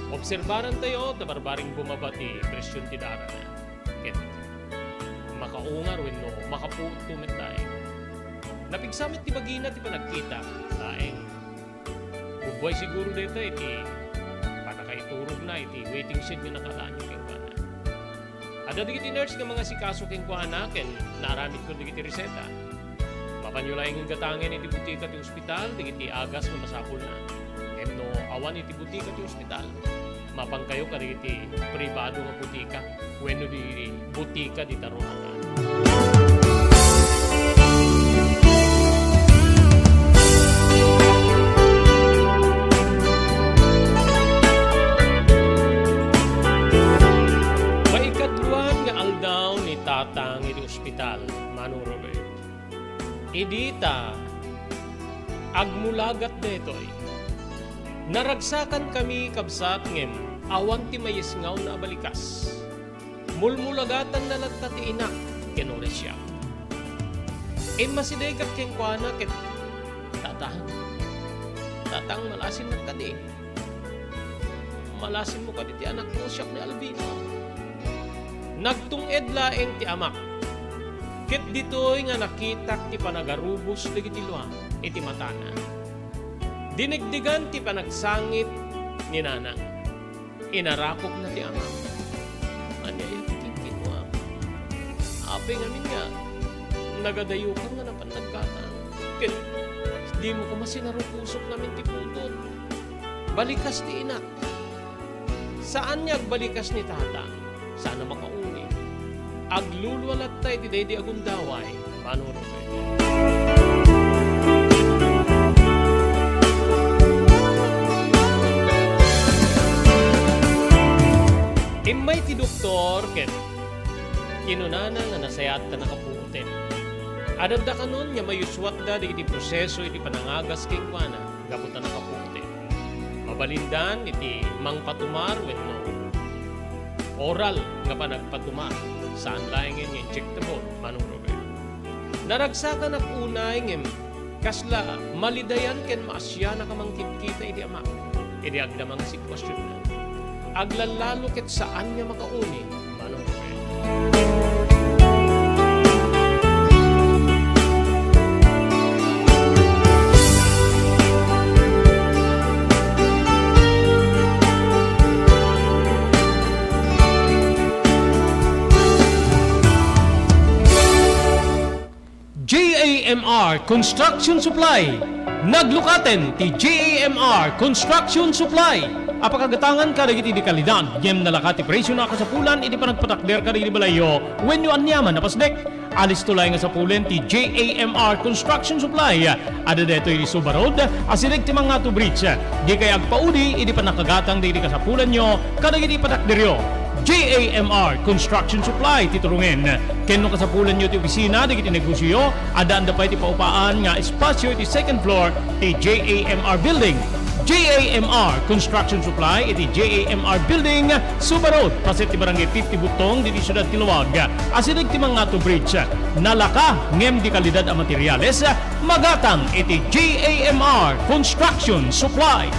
Obserbarantayo ta barbareng bumaba ti presyon ti darana. Ket makaungar wenno makapuotto met laeng." Napigsa met ti bagina ti panagkita laeng. Gubbuay siguro dayta iti pannakaiturogna iti waiting shed nga nakaadaanyo kenkuana. Adda dagiti nurse nga mangasikaso kenkuana ken naaramidko dagiti reseta. Mapanyo laengen gatangen iti butika ti ospital dagiti agas nga masapulna. Ken no awan iti butika ti ospital, mapankayo kadagiti pribado nga butika wenno di butika di taruanan. Maikadua nga aldaw ni Tatang iti ospital, Manong Robert. Idi ta agmulagat daytoy, naragsakankami, kabsat, ngem awan ti mayesngawna a balikas. Mulmulagatanna latta ti inak. ken Oresia. Immasidegak kenkuana ket, "Tatang, Tatang, malasinnak kadi. Malasinmo kadi ti anakko, siak ni Albino." Nagtung-ed laeng ti amak, ket ditoy nga nakitak ti panagarubos dagiti lua iti matana. Dinegdegan ti panagsangit ni Nanang. Inarakopna ti ama. Ania iti kinkinua? Apay ngamin nga nagadayokan nga napan naggatang? Ket dimo koma sinarupusok ngamin ti pudot. Balikas ti inak. Saan nga agbalikas ni Tata? Saan a makauni. Aglulua latta iti daydi a gundaway, Manong Robert. Immay ti doktor ket kinunana nga nasayaat ta nakapuoten. Adda kanon nga mayusuatda dagiti proseso iti panangagas kenkuana gapu ta nakapuoten. Mabalindan iti mangpatumar wenno oral nga panagpatumar, saan laengen nga injectable, Manong Robert. Naragsakanak unay ngem kasla malidayan ken maasianak a mangkitkita iti amak idi agdama nga sitwasionna. Aglallalo ket saan nga makauni, Manong Robert. J A M R Construction Supply. Naglukaten ti J A M R Construction Supply a pakagatangan kadagiti di kalidad, ngem nalaka ti presiona a kasapulan iti panagpatakder kadagiti balayyo wenno aniaman a pasnek. Alisto laeng nga sapulen ti J A M R Construction Supply. Adda daytoy iti Suba Road, asideg ti Mangatu Bridge. Dikay agpaudi idi pannakagatang dagiti kasapulanyo kadagiti patakderyo. J A M R Construction Supply ti turongen. Ken no kasapulanyo ti opisina dagiti negosioyo, addaan da pay ti paupaan nga espasio iti second floor ti J A M R Building. J A M R Construction Supply iti J A M R Building, Suba Road, paset ti Barangay fifty Buttong, ditoy siudad ti Laoag. Asideg ti Mangatu Bridge, nalaka ngem di kalidad a materiales, magatang iti J A M R Construction Supply.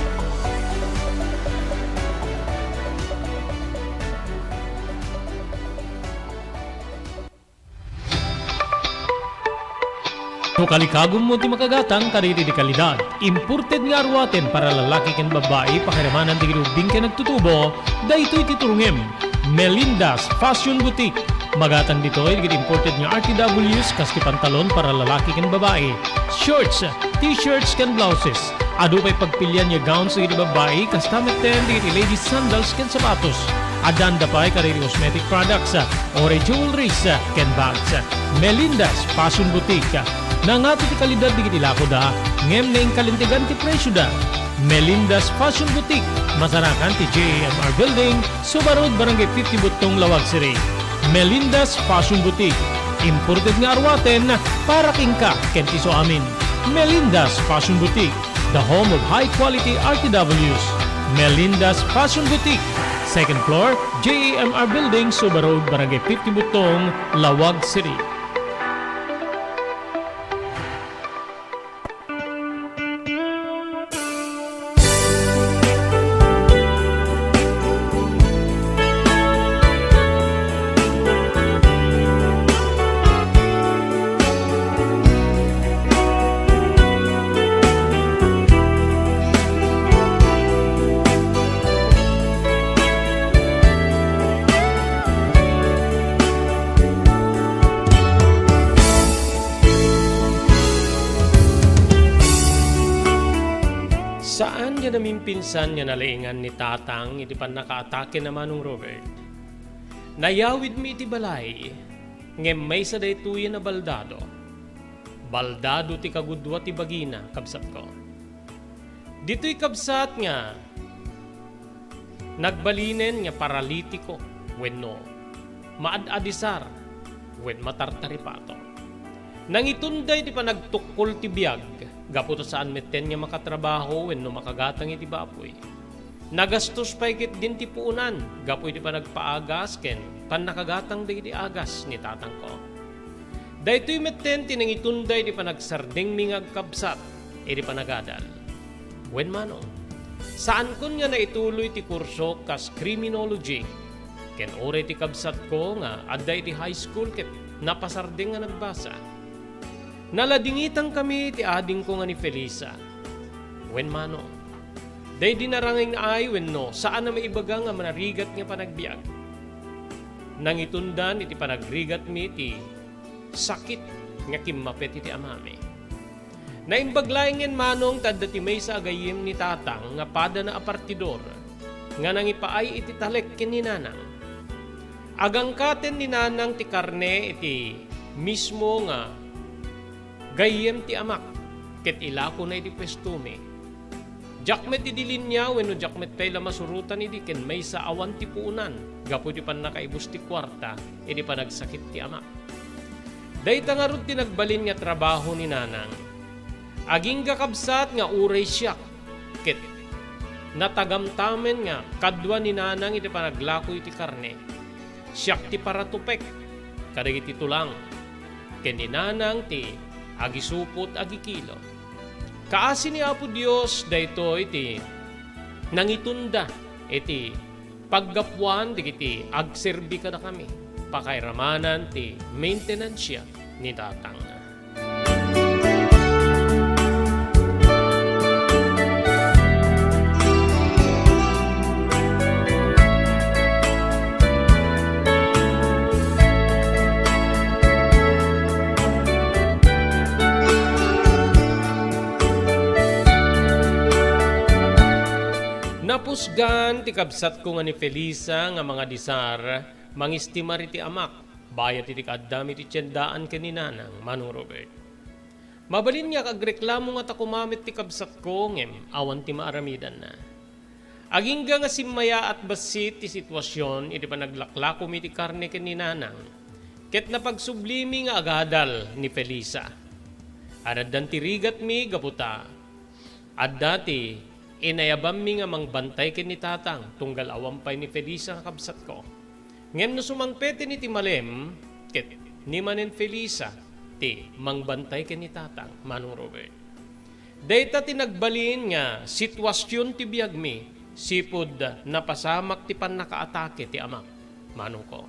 No kalikagummo ti makagatang kadagiti di kalidad, imported nga aruaten para lalaki ken babbai, pakiramanan dagiti ubbing ken nagtutubo, daytoy ti turongem. Melinda's Fashion Boutique. Magatang ditoy dagiti imported nga R T Ws kas ti pantalon para lalaki ken babbai, shorts, t-shirts ken blouses. Adu pay pagpilian nga gowns dagiti babbai, kasta metten dagiti ladies sandals ken sapatos. Addaanda pay kadagiti cosmetic products, uray jewelries, ken bags. Melinda's Fashion Boutique. Nangato ti kalidad dagiti lakoda, ngem naingkalintegan ti presioda. Melinda's Fashion Boutique, masarakan ti J A M R Building, Suba Road, Barangay fifty Buttong, Laoag City. Melinda's Fashion Boutique, imported nga aruaten para kenka ken ti isuamin. Melinda's Fashion Boutique, the home of high quality R T Ws. Melinda's Fashion Boutique, second floor, J A M R Building, Suba Road, Barangay fifty Buttong, Laoag City. Saan nga namimpinsan nga nalaingan ni Tatang iti pannakaatake na, Manong Robert. Nayawidmi iti balay, ngem maysa daytoyen a baldado. Baldado ti kagudua ti bagina, kabsatko. Ditoy kabsat nga nagbalinen nga paralitiko wenno maad-adisar wen matartaripato. Nangitunday ti panagtukkol ti biag gapu ta saan metten nga makatrabaho wenno makagatang iti baboy. Nagastos pay ketdin ti puonan gapu iti panagpaagas ken pannakagatang dagiti agas ni tatangko. Daytoy metten ti nangitunda iti panagsardengmi nga agkabsat iti panagadal. Wen, Manong, saankon nga naituloy ti kurso kas criminology, ken uray ti kabsatko nga adda iti high school ket napasardeng nga nagbasa. Naladingitankami ti adingko nga ni Felisa. Wen, Manong, daydi narangaynay wenno saan a maibaga nga narigat nga panagbiag. Nangitundan iti panagrigatmi ti sakit nga kimmapet iti amami. Naimbag laengen, Manong, ta adda ti maysa a gayyem ni Tatang nga padana a partidor nga nangipaay iti talek ken ni Nanang. Agangkaten ni Nanang ti karne iti mismo nga gayyem ti amak ket ilakona iti puestomi. Diak met idi linia wenno diak met pay la masurotan idi ken maysa awan ti puonan gapu iti pannakaibus ti kuarta idi panagsakit ti amak. Dayta ngarud ti nagbalin nga trabaho ni Nanang. Agingga, kabsat, nga uray siak ket natagamtamen nga kadua ni Nanang iti panaglako iti karne. Siak ti paratupek kadagiti tulang, ken ni Nanang ti agisupot, agikilo. Kaasi ni Apo Dios daytoy ti nangitunda iti paggapuan dagiti agserbi kadakami, pakairamanan ti maintenansya ni Tatang. Napusgan ti kabsatko nga ni Felisa nga mangadisar, mangistimar iti amak, bayat iti kaaddami iti tiendaan ken ni Nanang, Manong Robert. Mabalin nga agreklamo ngata koma met ti kabsatko, ngem awan ti maaramidanna. Agingga nga simmayaat bassit ti situasion iti panaglaklakomi ti karne ken ni Nanang, ket napagsublimi nga agadal ni Felisa. Araddan ti rigatmi gapu ta adda ti inayabammi nga mangbantay ken ni Tatang, tunggal awan pay ni Felisa nga kabsatko. Ngem no sumangpeten iti malem, ket ni manen Felisa ti mangbantay ken ni Tatang, Manong Robert. Dayta ti nagbalin nga situasion ti biagmi, sipud napasamak ti pannakaatake ti amak, manongko.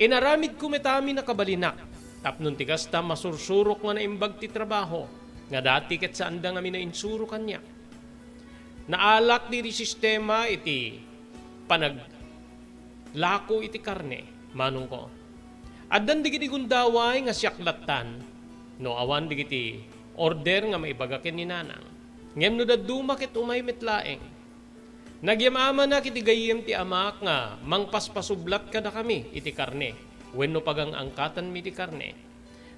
Inaramidko met amin a kabalinak, tapno ti kasta masursurok nga naimbag ti trabaho, nga dati ket saanda ngamin a insuro kaniak. Naalak diri sistema iti panaglako iti karne, manongko. Addan dagiti gundaway nga siak lattan, no awan dagiti order nga maibaga ken ni Nanang. Ngem no dadduma ket umay met laeng. Nagyam-amanak iti gayyem ti amak nga mangpaspasublat kadakami iti karne wenno pagang-angkatanmi ti karne.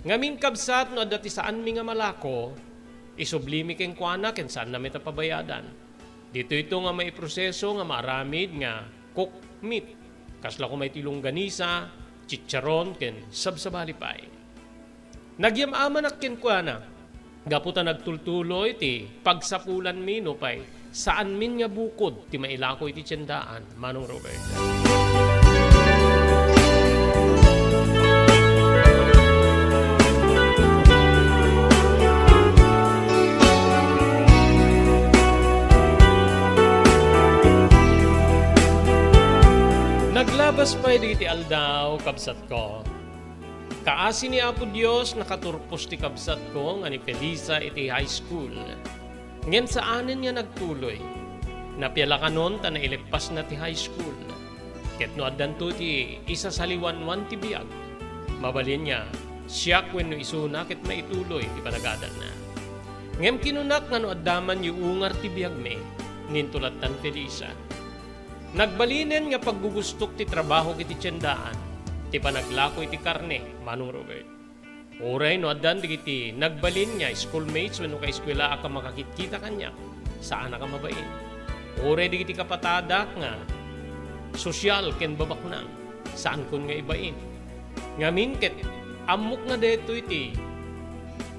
Ngamin, kabsat, no adda ti saanmi nga malako, isublimi kenkuana ken saanna met a pabayadan. Ditoyto nga maiproseso nga maaramid nga cooked meat, kasla koma iti longganisa, chicharon, ken sabsabali pay. Nagyam-amanak kenkuana, gapu ta nagtultuloy ti pagsapulanmi nupay saanmin nga bukod ti mailako iti tiendaan, Manong Robert. Naglabas pay dagiti aldaw, kabsatko. Kaasi ni Apo Dios, nakaturpos ti kabsatko nga ni Felisa iti high school. Ngem saanen nga nagtuloy. Napialakanon ta naileppasna ti high school. Ket no addanto ti isasaliwanwan ti biag, mabalin nga siak wenno isuna ket maituloy ti panagadalna. Ngem kinunak nga no adda man yuungar ti biagmi, ninto lattan Felisa. Nagbalinen nga paggugustok ti trabaho iti tiendaan, ti panaglako iti karne, Manong Robert. Uray no addan dagiti nagbalin nga schoolmates wenno kaeskuelaak a makakitkita kaniak, saanak a mabain. Uray dagiti kapatadak nga sosyal ken babaknang, saankon nga ibain. Ngamin ket ammok nga daytoy ti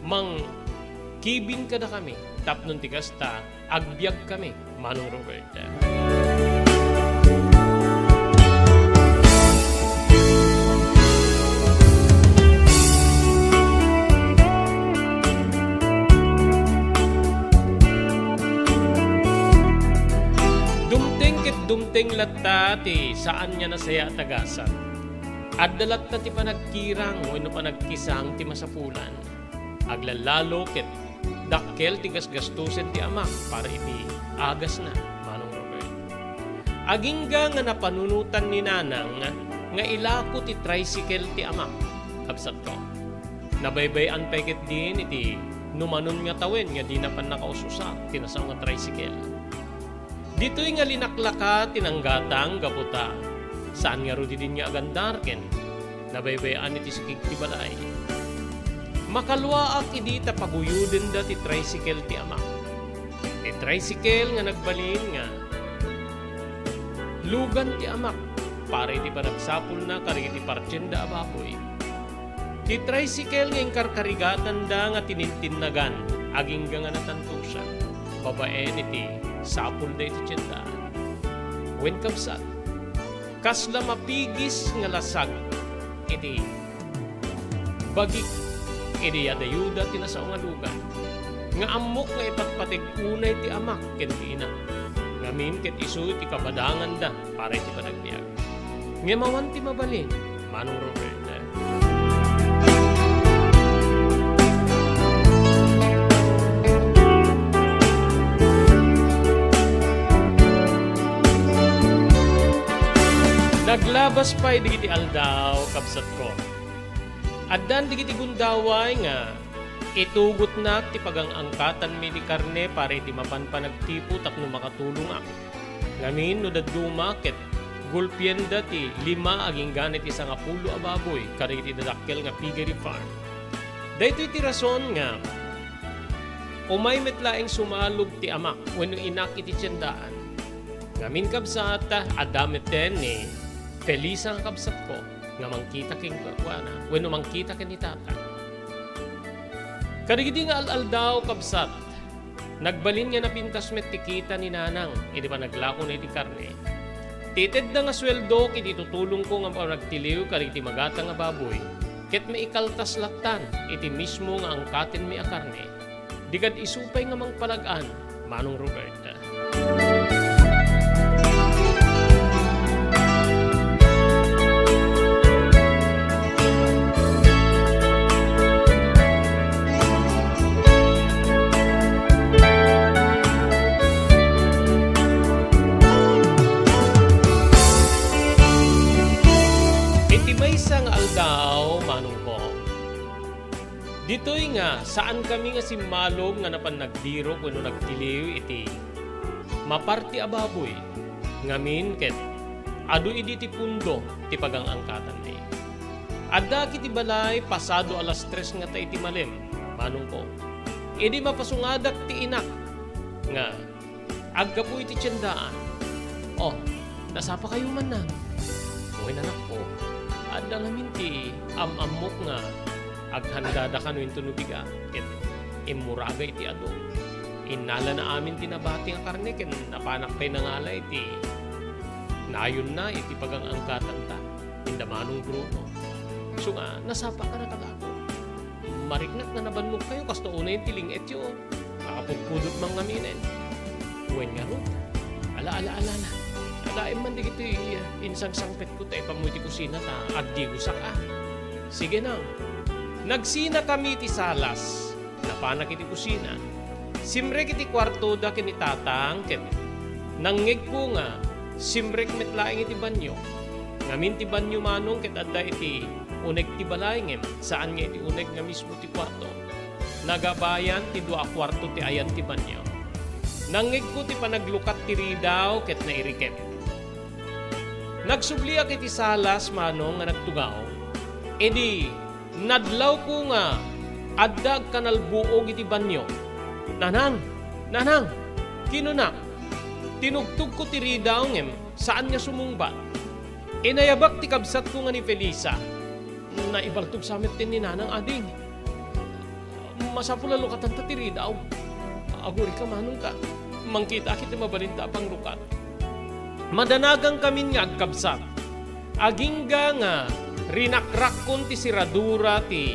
mangkibin kadakami tapno ti kasta, agbiagkami, Manong Robert. Dumteng latta ti saan nga nasayaat a gasat. Adda latta ti panagkirang wenno panagkisang ti masapulan. Aglallalo ket dakkel ti gasgastosen ti amak para iti agasna, Manong Robert. Agingga nga napanunotan ni Nanang nga ilako ti tricycle ti amak, kabsatko. Nabaybay-an pay ketdin iti numanon nga tawen nga dina pannakaususa ti nasao nga tricycle. Ditoy nga linaklaka ti nanggatang gapu ta saan ngarud idin nga agandar ken nabaybay-an iti sikig ti balay. Makaluaak idi ta paguyodenda ti tricycle ti amak. Ti tricycle nga nagbalin nga lugan ti amak para iti panagsapulna kadagiti partienda a baboy. Ti tricycle nga inkarkarigatanda nga tinintinnagan agingga nga natantusan, babaen iti sapulda iti tiendaan. Wen kabsat, kasla mapigis nga lasag iti bagik idi adayuda ti nasao nga lugan, nga ammok nga ipatpateg unay ti amak ken ti inak, ngamin ket isu ti kabadanganda para iti panagbiag. Ngem awan ti mabalin, Manong Robert. Naglabas pay dagiti aldaw, kabsatko. Addan dagiti gundaway nga itugotnak ti pagang-angkatanmi ti karne para iti mapan panagtipo tapno makatulongak. Ngamin no dadduma ket gulpienda ti lima agingga iti sangapulo a baboy kadagiti dadakkel nga piggery farm. Daytoy ti rason nga umay met laeng sumalog ti amak wenno inak iti tiendaan. Ngamin, kabsat, adda metten ni Felisa nga kabsatko nga mangkita kenkuana wenno mangkita ken ni Tata. Kadagidi nga al-aldaw, kabsat, nagbalin nga napintas met ti kita ni Nanang idi panaglakona iti karne. Ti itedda nga sueldo ket itutulongko nga panagtiliw kadagiti magatang a baboy ket maikaltas lattan iti mismo nga angkatenmi a karne. Di kad isu pay nga mangpalag-an, Manong Robert. Iti maysa nga aldaw, Manong Bong, ditoy nga saankami nga simmalog nga napan nagdirok wenno nagtiliw iti maparti a baboy, ngamin ket adu idi ti pundo ti pagang-angkatanmi. Addaak iti balay pasado alas tres ngata iti malem, Manong Bong. Idi mapasungadak ti inak nga aggapu iti tiendaan. Oh, nasapakayo man, Nang? Wen, anakko, adda ngamin ti am-ammok nga aghandada kano inton ubiga, ket immuraga iti adu. Innalana amin ti nabati nga karne ken napanak pay nangala iti nayonna iti pagang-angkatanta, inda Manong Bruno. Isu nga, nasapaka, anak, apo. Mariknak nga nabannog kayo, kasta unay ti ling-etyo. Makapudpudot man ngaminen. Wen ngarud, ala, ala, ala, ala. Alaem man dagitoy insangsangpetko ta ipammo iti kusina ta agdigosak a. Sige, Nang. Nagsinakami iti salas. Napanak iti kusina. Simrek iti kuartoda ken ni Tatang ket nangngegko nga simrek met laeng iti banio. Ngamin ti banio, Manong, ket adda iti uneg ti balay ngem saan nga iti uneg nga mismo ti kuarto. Nagabayan ti dua a kuarto ti ayan ti banio. Nangngegko ti panaglukat ti ridaw ket nairiket. Nagsubliak iti salas, Manong, nga nagtugaw. Idi nadlawko nga adda agkanalbuog iti banio. "Nanang! Nanang!" kinuna. Tinugtogko ti ridaw ngem saan nga sumungbat. Inayabak ti kabsatko nga ni Felisa. Naibaltog sa met ti ni Nanang, ading. Masapul a lukatanta ti ridaw. Agurika, Manong, ta mangkitaak iti mabalinda a panglukat. Madanagangkamin nga agkabsat. Agingga nga rinakrakkon ti seradura ti,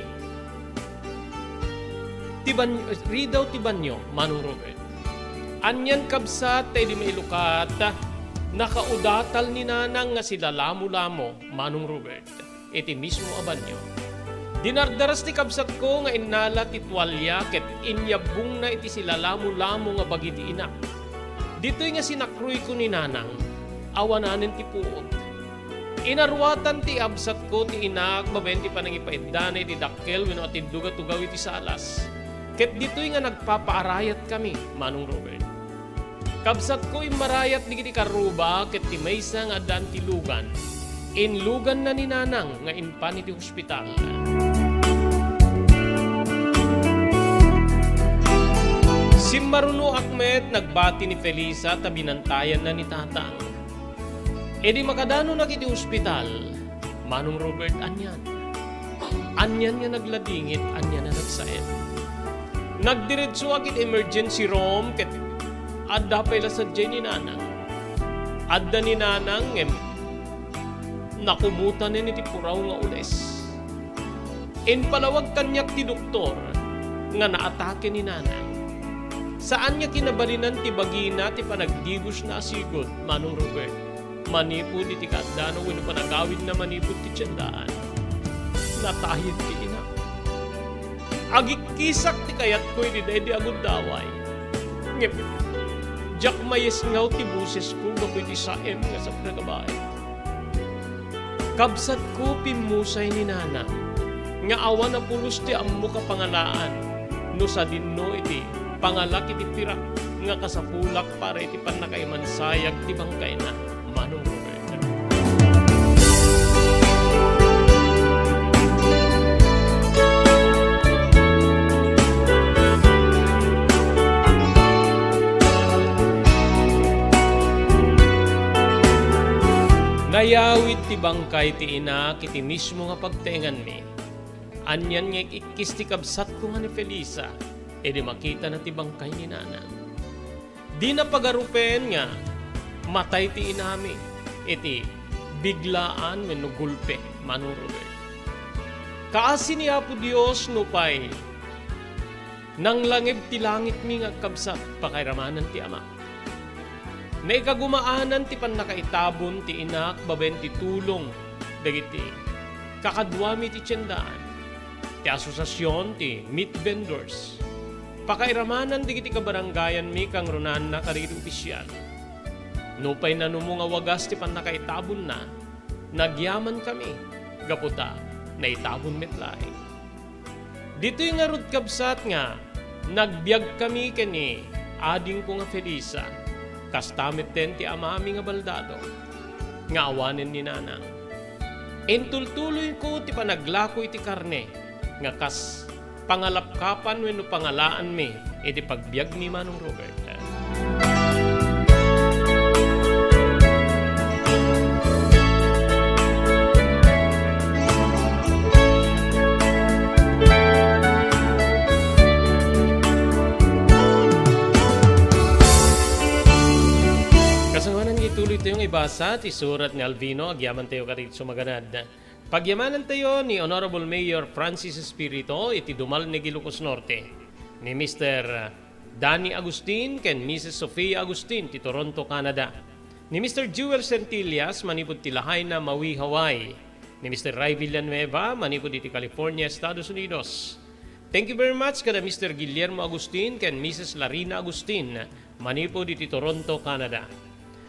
ti ban-, ridaw ti banio, Manong Robert. Anian, kabsat, ta idi mailukat, Nakaudatal ni Nanang nga silalamolamo, Manong Robert, iti mismo a banio. Dinardaras ti kabsatko nga innala ti tualia ket inyabbongna iti silalamolamo nga bagi ti inak. Ditoy nga sinakruyko ni Nanang, awananen ti puot. Inaruatan ti absatko ti inak babaen ti panangipaiddana iti dakkel wenno atindog a tugaw iti salas. Ket ditoy nga nagpapaarayatkami, Manong Robert. Kabsatko, immarayat dagiti karruba ket ti maysa nga addaan ti lugan. Inluganna ni Nanang nga impan iti ospital. Simmarunoak met nagbati ni Felisa ta binantayanna ni Tatang. Idi makadanonak iti ospital, Manong Robert, anian. Anian nga nagladingit, anian a nagsaem. Nagdiretsoak iti emergency room ket adda pay la sadiay ni Nanang. Adda ni Nanang ngem nakumutan iti puraw nga ules. Impalawag kaniak ti doktor nga naatake ni Nanang. Saan nga kinabalinan ti bagina ti panagdigosna a sigud, Manong Robert. Manipud iti kaaddana wenno panagawidna manipud ti tiendaan, natayed ti ina. Agikkisak ti kayatko iti daydi a gundaway. Ngem, diak mayesngaw ti bosesko gapu iti saem nga sapnagabaet. Kabsatko, pimmusay ni Nana nga awan a pulos ti ammok a pangalaan no sadinno iti pangalak iti pirak nga kasapulak para iti pannakaimansayag ti bangkayna. Manong Roberto. Nayawid ti bangkay ti inak iti mismo nga pagtaenganmi. Anian nga ik-ikkis ti kabsatko nga ni Felisa idi makitana ti bangkay ni Nana. Dina pagarupen nga matay ti inami iti biglaan wenno gulpe, Manong Robert. Kaasi ni Apo Dios nupay nanglangib ti langitmi nga agkabsat pakairamanan ti Ama. Naikagumaanan ti pannakaitabon ti inak babaen ti tulong dagiti kakaduami ti tiendaan, ti asosiasion ti meat vendors. Pakairamanan dagiti kabarangayanmi kangrunaanna kadagiti opisial. Nupay nanumo nga wagas ti pannakaitabonna, nagyamankami gapu ta naitabon met laeng. Ditoy ngarud, kabsat, nga nagbiagkami ken ni adingko nga Felisa, kasta metten ti amami nga baldado nga awanen ni Nanang. Intultuloyko ti panaglako iti karne nga kas pangalapkapan wenno pangalaanmi iti pagbiagmi, Manong Robert. Kasangoanan nga ituloytayo nga ibasa ti surat ni Alvino, agyamantayo kadagiti sumaganad. Pagyamanantayo ni Honorable Mayor Francis Espiritu iti Dumalneg, Ilocos Norte, ni Mister Danny Agustin ken Missus Sofia Agustin ti Toronto, Canada, ni Mister Jewel Centillas manipud ti lahayna Maui, Hawaii, ni Mister Ray Villanueva manipud iti California, Estados Unidos. Thank you very much kada Mister Guillermo Agustin ken Missus Larina Agustin manipud iti Toronto, Canada.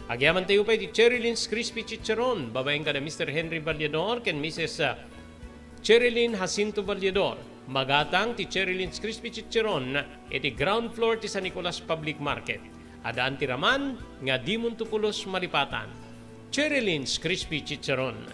Agyamantayo pay ti Cherry Lynn's Crispy Chicharon, babaen kada Mister Henry Vallador ken Missus, ah, Cherry Lynn Jacinto Vallador. Magatang ti Cherry Lynn's Crispy Chicharon iti ground floor ti San Nicolas Public Market. Addaan ti raman nga dimonto pulos malipatan. Cherry Lynn's Crispy Chicharon.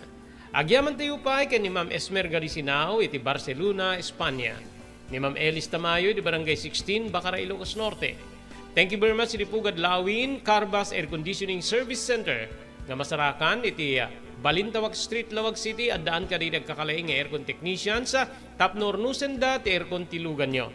Agyamantayo pay ken ni Ma'am Esmer Galisinao iti Barcelona, Espanya. Ni Ma'am Elis Tamayo iti Barangay sixteen, Bacara, Ilocos Norte. Thank you very much iti Pugad Lawin, Carbas Air Conditioning Service Center nga masarakan iti, ah, Balintawak Street, Laoag City. Addaan kadagiti agkakalaing nga aircon technicians, ah, tapno urnosenda ti aircon ti luganyo.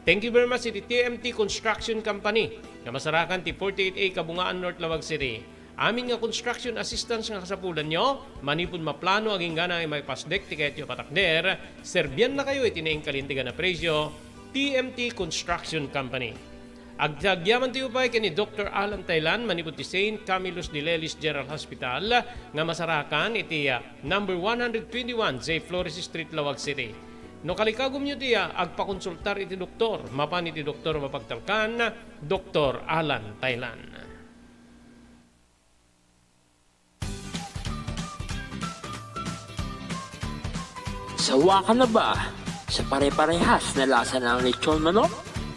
Thank you very much iti T M T Construction Company nga masarakan ti forty-eight A Kabungaan North, Laoag City. Amin nga construction assistance nga kasapulanyo, manipud maplano agingga nga maipasdek ti kayatyo a patakder, serbiannakayo iti naingkalintegan a presio, T M T Construction Company. Ag-, agyamantayo pay ken ni Doktor Alan Taylan manipud ti Saint Camillus de Lelis General Hospital nga masarakan iti, ah, number one hundred twenty-one J Flores Street, Laoag City. No kalikagumyo ti, ah, agpakonsultar iti doktor, mapan iti doktor mapagtalkan, Doktor Alan Taylan. Sawa ka na ba sa pare-parehas na lasa ng lechon manok?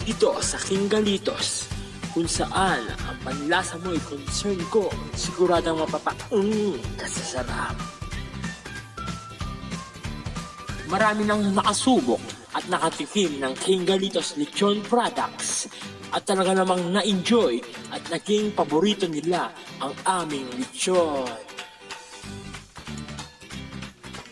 Dito sa King Galitos, kung saan ang panlasa mo'y concern ko, siguradong mapapaung ka sa sarap. Marami nang nakasubok at nakatikim ng King Galitos Lechon Products at talaga namang na-enjoy at naging paborito nila ang aming lechon.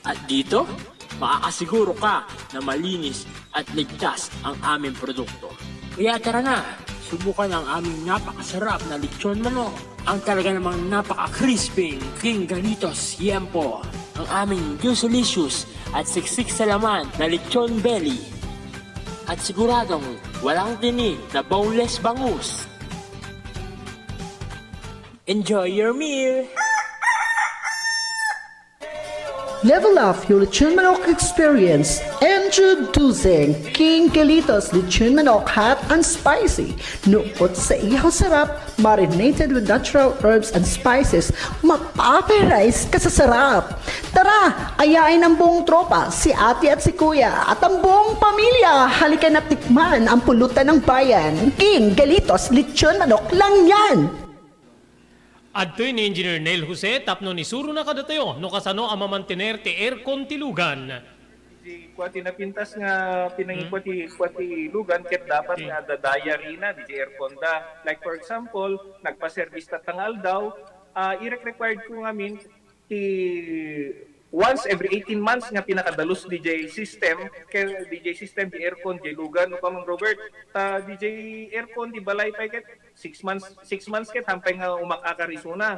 At dito, makakasiguro ka na malinis at ligtas ang aming produkto. Kaya tara na, subukan ang aming napakasarap na lechon manok. Ang talaga namang napaka-crispy King Galitos Yempo. Ang aming juicylicious at siksik sa laman na lechon belly. At siguradong walang tinik na boneless bangus. Enjoy your meal! Level up your lechon manok experience. Introducing King Galitos Lechon Manok Hot and Spicy. Nukot sa ihaw sarap, marinated with natural herbs and spices, mapaparay ka sa sarap. Tara, ayain ang buong tropa, si ate at si kuya, at ang buong pamilya. Halika na tikman ang pulutan ng bayan. King Galitos Lechon Manok lang yan! Adtoy ni Engineer Neil Jose tapno isurona kadatayo no kasano a mamantener ti aircon ti lugan. Di kua ti napintas nga pinangikua ti, kua ti lugan ket dapat nga adda diary na diay aircon da. Like for example, nagpa-service tatta nga aldaw, ah, irek-required ko ngamin ti once every eighteen months nga pinakadalus diay system, ket diay system, diay aircon, diay lugan, no, Kamang Robert? Ta diay aircon, diay balay pay ket six months, six months ket hampay nga umak-akar isuna.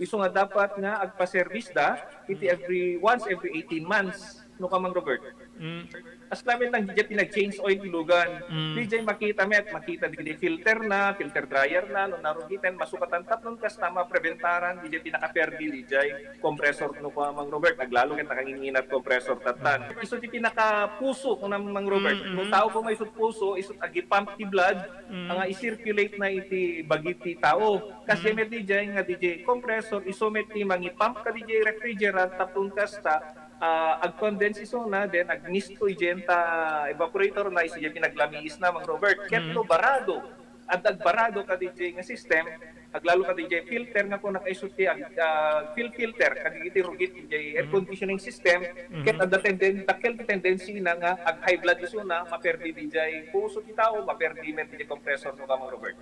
Isu nga dapat nga agpa-service da iti every, once every eighteen months, no, Kamang Robert? Mm. As lamet lang diay pinag-change oil ti lugan. Mm. Diay makita met, makita diay filter na, filter dryer na, no narugiten, masukatan tapno kasta mapreventaran diay pinakaperdi diay compressor, no, Kamang Robert, aglalo ket nakanginginat compressor tattan. Mm. Isu ti pinakapuso, kunam, Mang Robert. Mm, no, mm. Tao ko may isut puso, isut agipump ti blood, Mm. nga i-circulate na iti bagi ti tao. Kas Mm. met diay nga diay compressor, isu met ti mangipump ka diay refrigerant, tapno kasta, ah, ag-condense isuna, then agmisto idiay ta evaporator na, isu diay pinaglamiis na, Mang Robert. Ket Mm. no barado, adda agbarado ka diay nga system, aglalo ka diay filter nga kuna kaisu ti ag-, ah, fil-, filter, kadagiti rugit diay air Mm. conditioning system, Mhm. ket adda tenden-, dakkel ti tendency na nga ag-high blood isuna, maperdi diay puso ti tao, maperdi met diay compressor, no, Kamang Robert.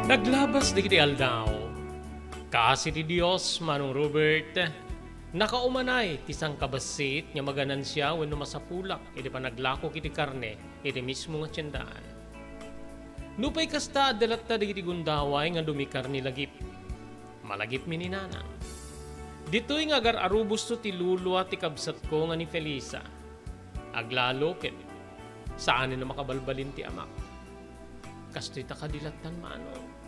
Naglabas dagiti aldaw. Kaasi ti Dios, Manong Robert, nakaumanay ti sangkabassit nga maganansia wenno masapulak iti panaglakok iti karne iti mismo nga tiendaan. Nupay kasta, adda latta dagiti gundaway nga dumikar ni Lagip. Malagipmi ni Nanang. Ditoy nga agar-arubosto ti lulua ti kabsatko nga ni Felisa. Aglalo ket saanen a makabalbalin ti amak. Kastoy ta kadi lattan, Manong.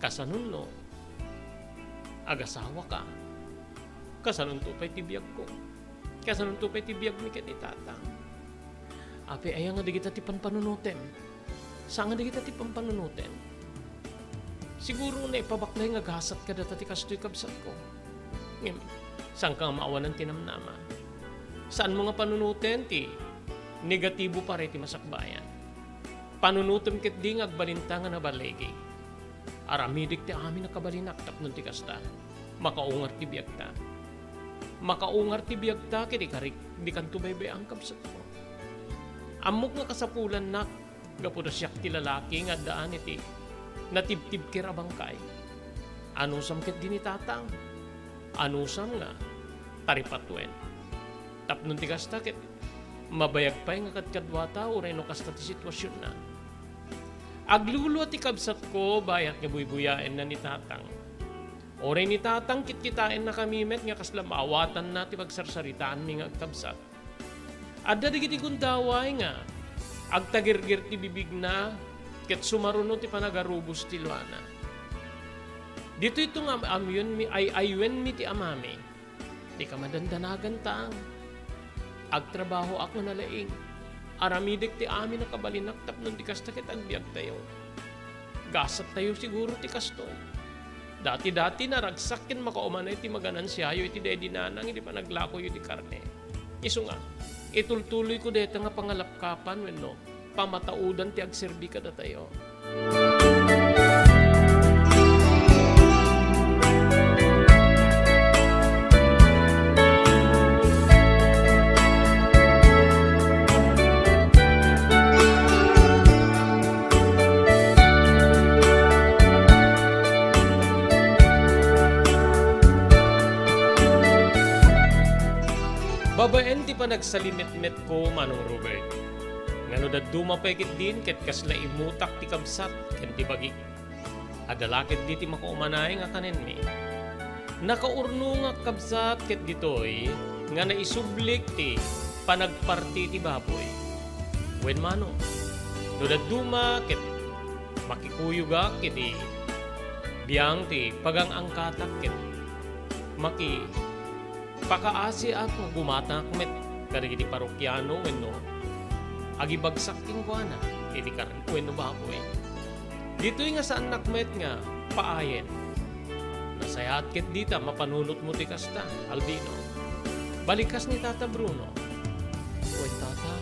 Kasanonno? Agasawaka. Kasanonto pay ti biagko? Kasanonto pay ti biagmi ken ni Tatang? Apay, aya nga dagita ti panpanunotem? Saan nga dagita ti panpanunotem? Siguro naipabaklay nga gasat kadata ti kastoy, kabsatko. Ngem, saanka nga maawanan ti namnama. Saanmo nga panunoten ti negatibo para iti masakbayan. Panunotem ketdi nga agbalinta nga naballigi. Aramidek ti amin a kabalinak tapno ti kasta, makaungar ti biagta. Makaungar ti biagta ket ikarik, dikanto baybay-an, kabsatko. Ammok nga kasapulannak Gapu ta siak ti lalaki nga addaan iti natibtibker a bangkay. Anusam ketdi ni Tatang? Anusam nga taripatuen? Tapno ti kasta ket mabayag pay nga kadkaduata uray no kasta ti situasionna. Aglulua ti kabsatko bayat nga buybuyaenna ni Tatang. Uray ni Tatang kitkitaennakami met nga kasla maawatanna ti pagsarsaritaanmi nga agkabsat. Adda dagiti gundaway nga agtagirgir ti bibigna ket sumaruno ti panagarubos ti luana. Ditoy to nga am-, amyonmi, ay-aywenmi ti amami. Dika madandanagan, Tang. Agtrabahoak nga nalaing. Aramidek ti amin a kabalinak tapno di kasta ket agbiagtayo. Gasattayo siguro ti kastoy. Dati-dati naragsak ken makaumanay ti maganansiayo iti dedinanang iti panaglakoyo ti karne. Isu nga, itultuloyko dayta nga pangalapkapan wenno pamataudan ti agserbi kadatayo. Babaen ti panagsalimetmetko, Manong Robert, nga no dadduma pay ketdin ket kasla imutak ti kabsat ken ti bagi. Adda la ketdi ti makaumanay nga kanenmi. Nakaurnongak, kabsat, ket ditoy nga naisublik ti panagparti ti baboy. Wen, Manong, no dadduma ket makikuyogak iti biang ti pagang-angkatak ket maki- pakaasiak nga gumatangak met kadagiti parokiano wenno agibagsak kenkuana iti karne wenno baboy. Ditoy nga saannak met nga paayen. Nasayaat ket dita mapanunotmo ti kasta, Albino. Balikas ni Tata Bruno. Wen, Tata,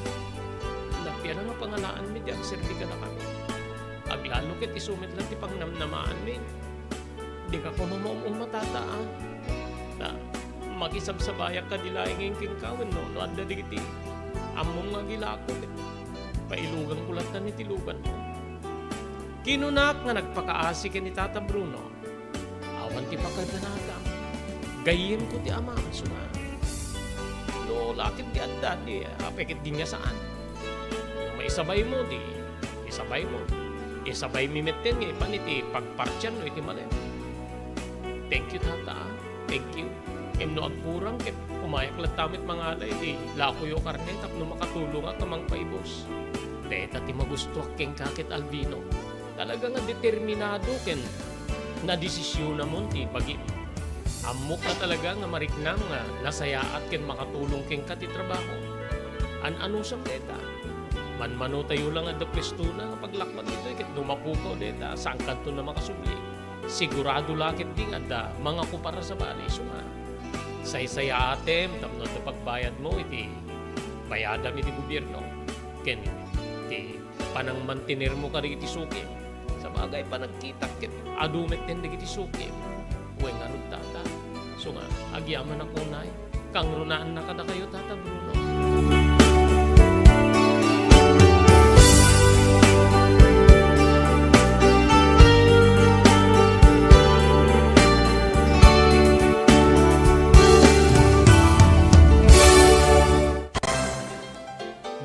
napian nga pangalaanmi ti agserbi kadakami. Aglalo ket isu met la ti pangnamnamaanmi. Dika koma maum-uma, Tata, a. Ta, makisabsabayak kadi laengen kenka wenno no adda dagiti ammom nga agilako ket pailuganko latta iti luganmo. Kinunak nga nagpakaasi ken ni Tata Bruno, awan ti pakadanagam. Gayyemko ti ama, isu nga, no la ket di adda, di apay ket di nga saan. No maisabaymo, di isabaymo. Isabaymi metten nga ipan iti pagpartian no iti malem. Thank you, Tata, a. Thank you. Ngem no agkurang ket umayak latta met mangala iti lakoyo a karne tapno makatulongak a mangpaibus. Dayta ti magustoak kenka ket, Albino. Talaga nga determinado ken nadesisionamon ti bagim. Ammok nga talaga nga mariknam nga nasayaat ken makatulong kenka ti trabaho. An-anusam dayta. Manmanotayo la nga adda puestona nga paglakbag ditoy ket no mapukaw dayta, saankanto a makasubli. Sigurado la ketdi nga adda mangakupara sabali, isu nga saysayaatem tapno adda pagbayadmo iti bayadam iti gobierno ken ti panangmantenermo kadagiti sukim. Sabagay, panagkitak ket adu metten dagiti sukim. Wen ngarud, Tata, isu nga agyamanak unay, kangrunaanna kadakayo, Tata Bruno.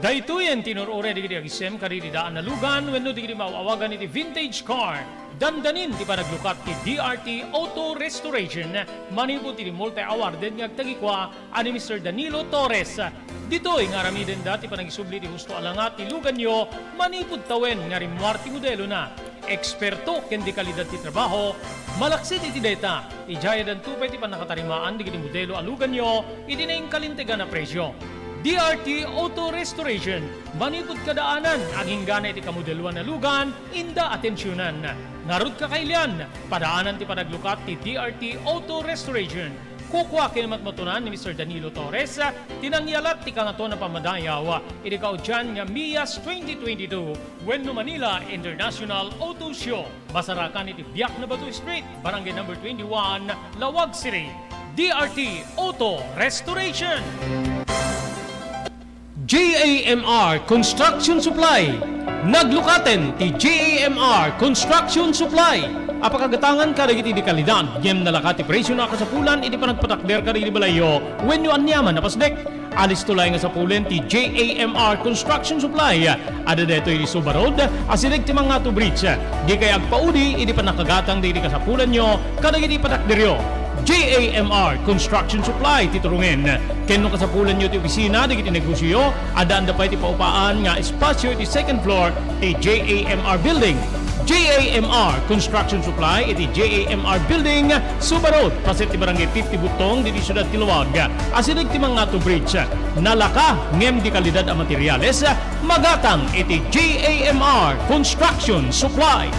Daytoyen ti inur-uray dagiti agisem kadagiti daan a lugan wenno dagiti maaw-awagan iti vintage car. Dandanin ti panaglukat ti D R T Auto Restoration manipud iti multi-awarded nga agtagikua a ni Mister Danilo Torres. Ditoy nga aramidenda ti panangisubli ti husto a langat ti luganyo manipud tawen nga rimmuar ti modelona. Eksperto ken di kalidad ti trabaho, malaksid iti dayta, idiay addanto pay ti pannakatarimaan dagiti modelo a luganyo iti nainkalintegan a presio. D R T Auto Restoration, manipud kadaanan, aginggana iti kamodeloan a lugan, inda atensionan. Ngarud, kakailian, padaanan ti panaglukat ti D R T Auto Restoration. Kukua ken matmatunan ni Mister Danilo Torres ti nangyalat ti Kangatoan a Pammadayaw iti kaudian nga MIAS twenty twenty-two wenno Manila International Auto Show. Masarakan iti Biak na Bato Street, Barangay Number twenty-one, Laoag City. D R T Auto Restoration. J A M R Construction Supply, Naglukaten ti J A M R Construction Supply a pakagatangan kadagiti di kalidad ngem nalaka ti presiona a kasapulan idi panagpatakder kadagiti balayyo wenno aniaman a pasdek. Alisto laeng a sapulen ti J A M R Construction Supply. Adda daytoy idi Suba Road, asideg ti Mangato Bridge. Dikay agpaudi idi pannakagatang dagiti kasapulanyo kadagiti patakderyo. J A M R Construction Supply ti turongen. Ken no kasapulanyo ti opisina dagiti negosioyo, addaanda pay ti paupaan nga espasio iti second floor ti J A M R Building. J A M R Construction Supply iti J A M R Building, Suba Road, paset ti Barangay fifty Butong, ditoy siudad ti Laoag. Asideg ti Mangato Bridge. Nalaka ngem di kalidad a materiales, magatang iti J A M R Construction Supply.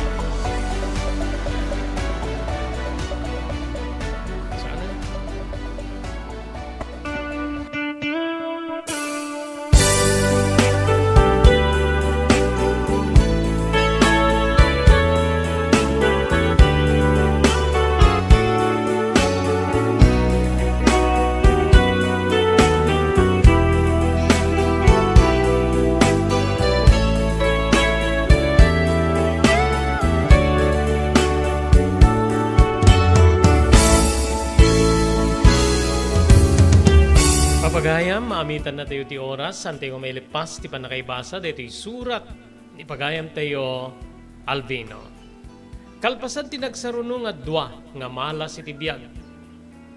Papagayam, maamitanna tayo ti oras, santayo mailipas ti pannakaibasa daytoy surat ni pagayamtayo, Alvino. Kalpasan ti nagsaruno nga dua nga malas iti biag,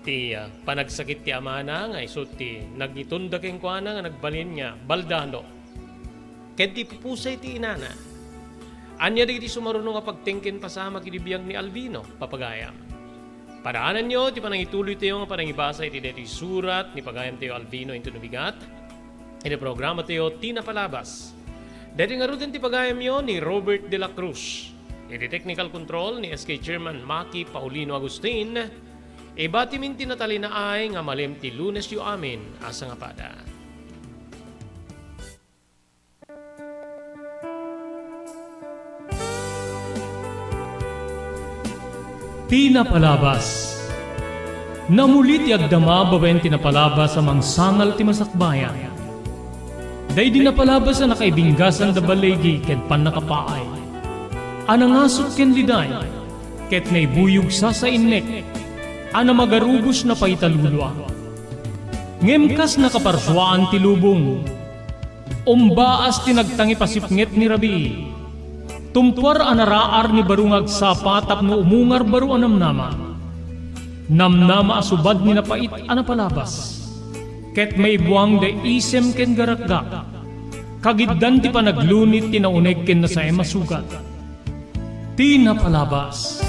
ti, ah, panagsakit ti amana nga isu ti nagitunda kenkuana nga nagbalin nga baldado, ken ti ipupusay ti inana. Ania dagiti sumaruno nga pagteng ken pasamak iti biag ni Alvino, papagayam? Padaananyo ti panangituloytayo nga panangibasa iti daytoy surat ni pagayamtayo Alvino inton umigat iti programatayo Ti Napalabas. Daytoy ngaruden ti pagayamyo ni Robert de la Cruz. Iti technical control ni S K Chairman Maki Paulino Agustin. Ibatimin ti natalinaay nga malem ti Lunesyo amin a sangapada. Ti napalabas. Namuli ti agdama babaen ti napalabas a mangsangal ti masakbayan. Daydi napalabas a nakaibinggasan da baligi ken pannakapaay. A nangasut ken liday, ket naibuyog sasainnek, a namagarubos napaita lulua. Ngem kas nakaparsuaan ti lubong, umbaas ti nagtangipasipnget ni rabii. Tumpuar a naraar ni baro nga agsapa tapno umungar baro a namnama. Namnama a subad ni napait a napalabas. Ket maibuang da isem ken garakgak. Kagiddan ti panaglunit ti nauneg ken nasaem a sugat. Ti napalabas.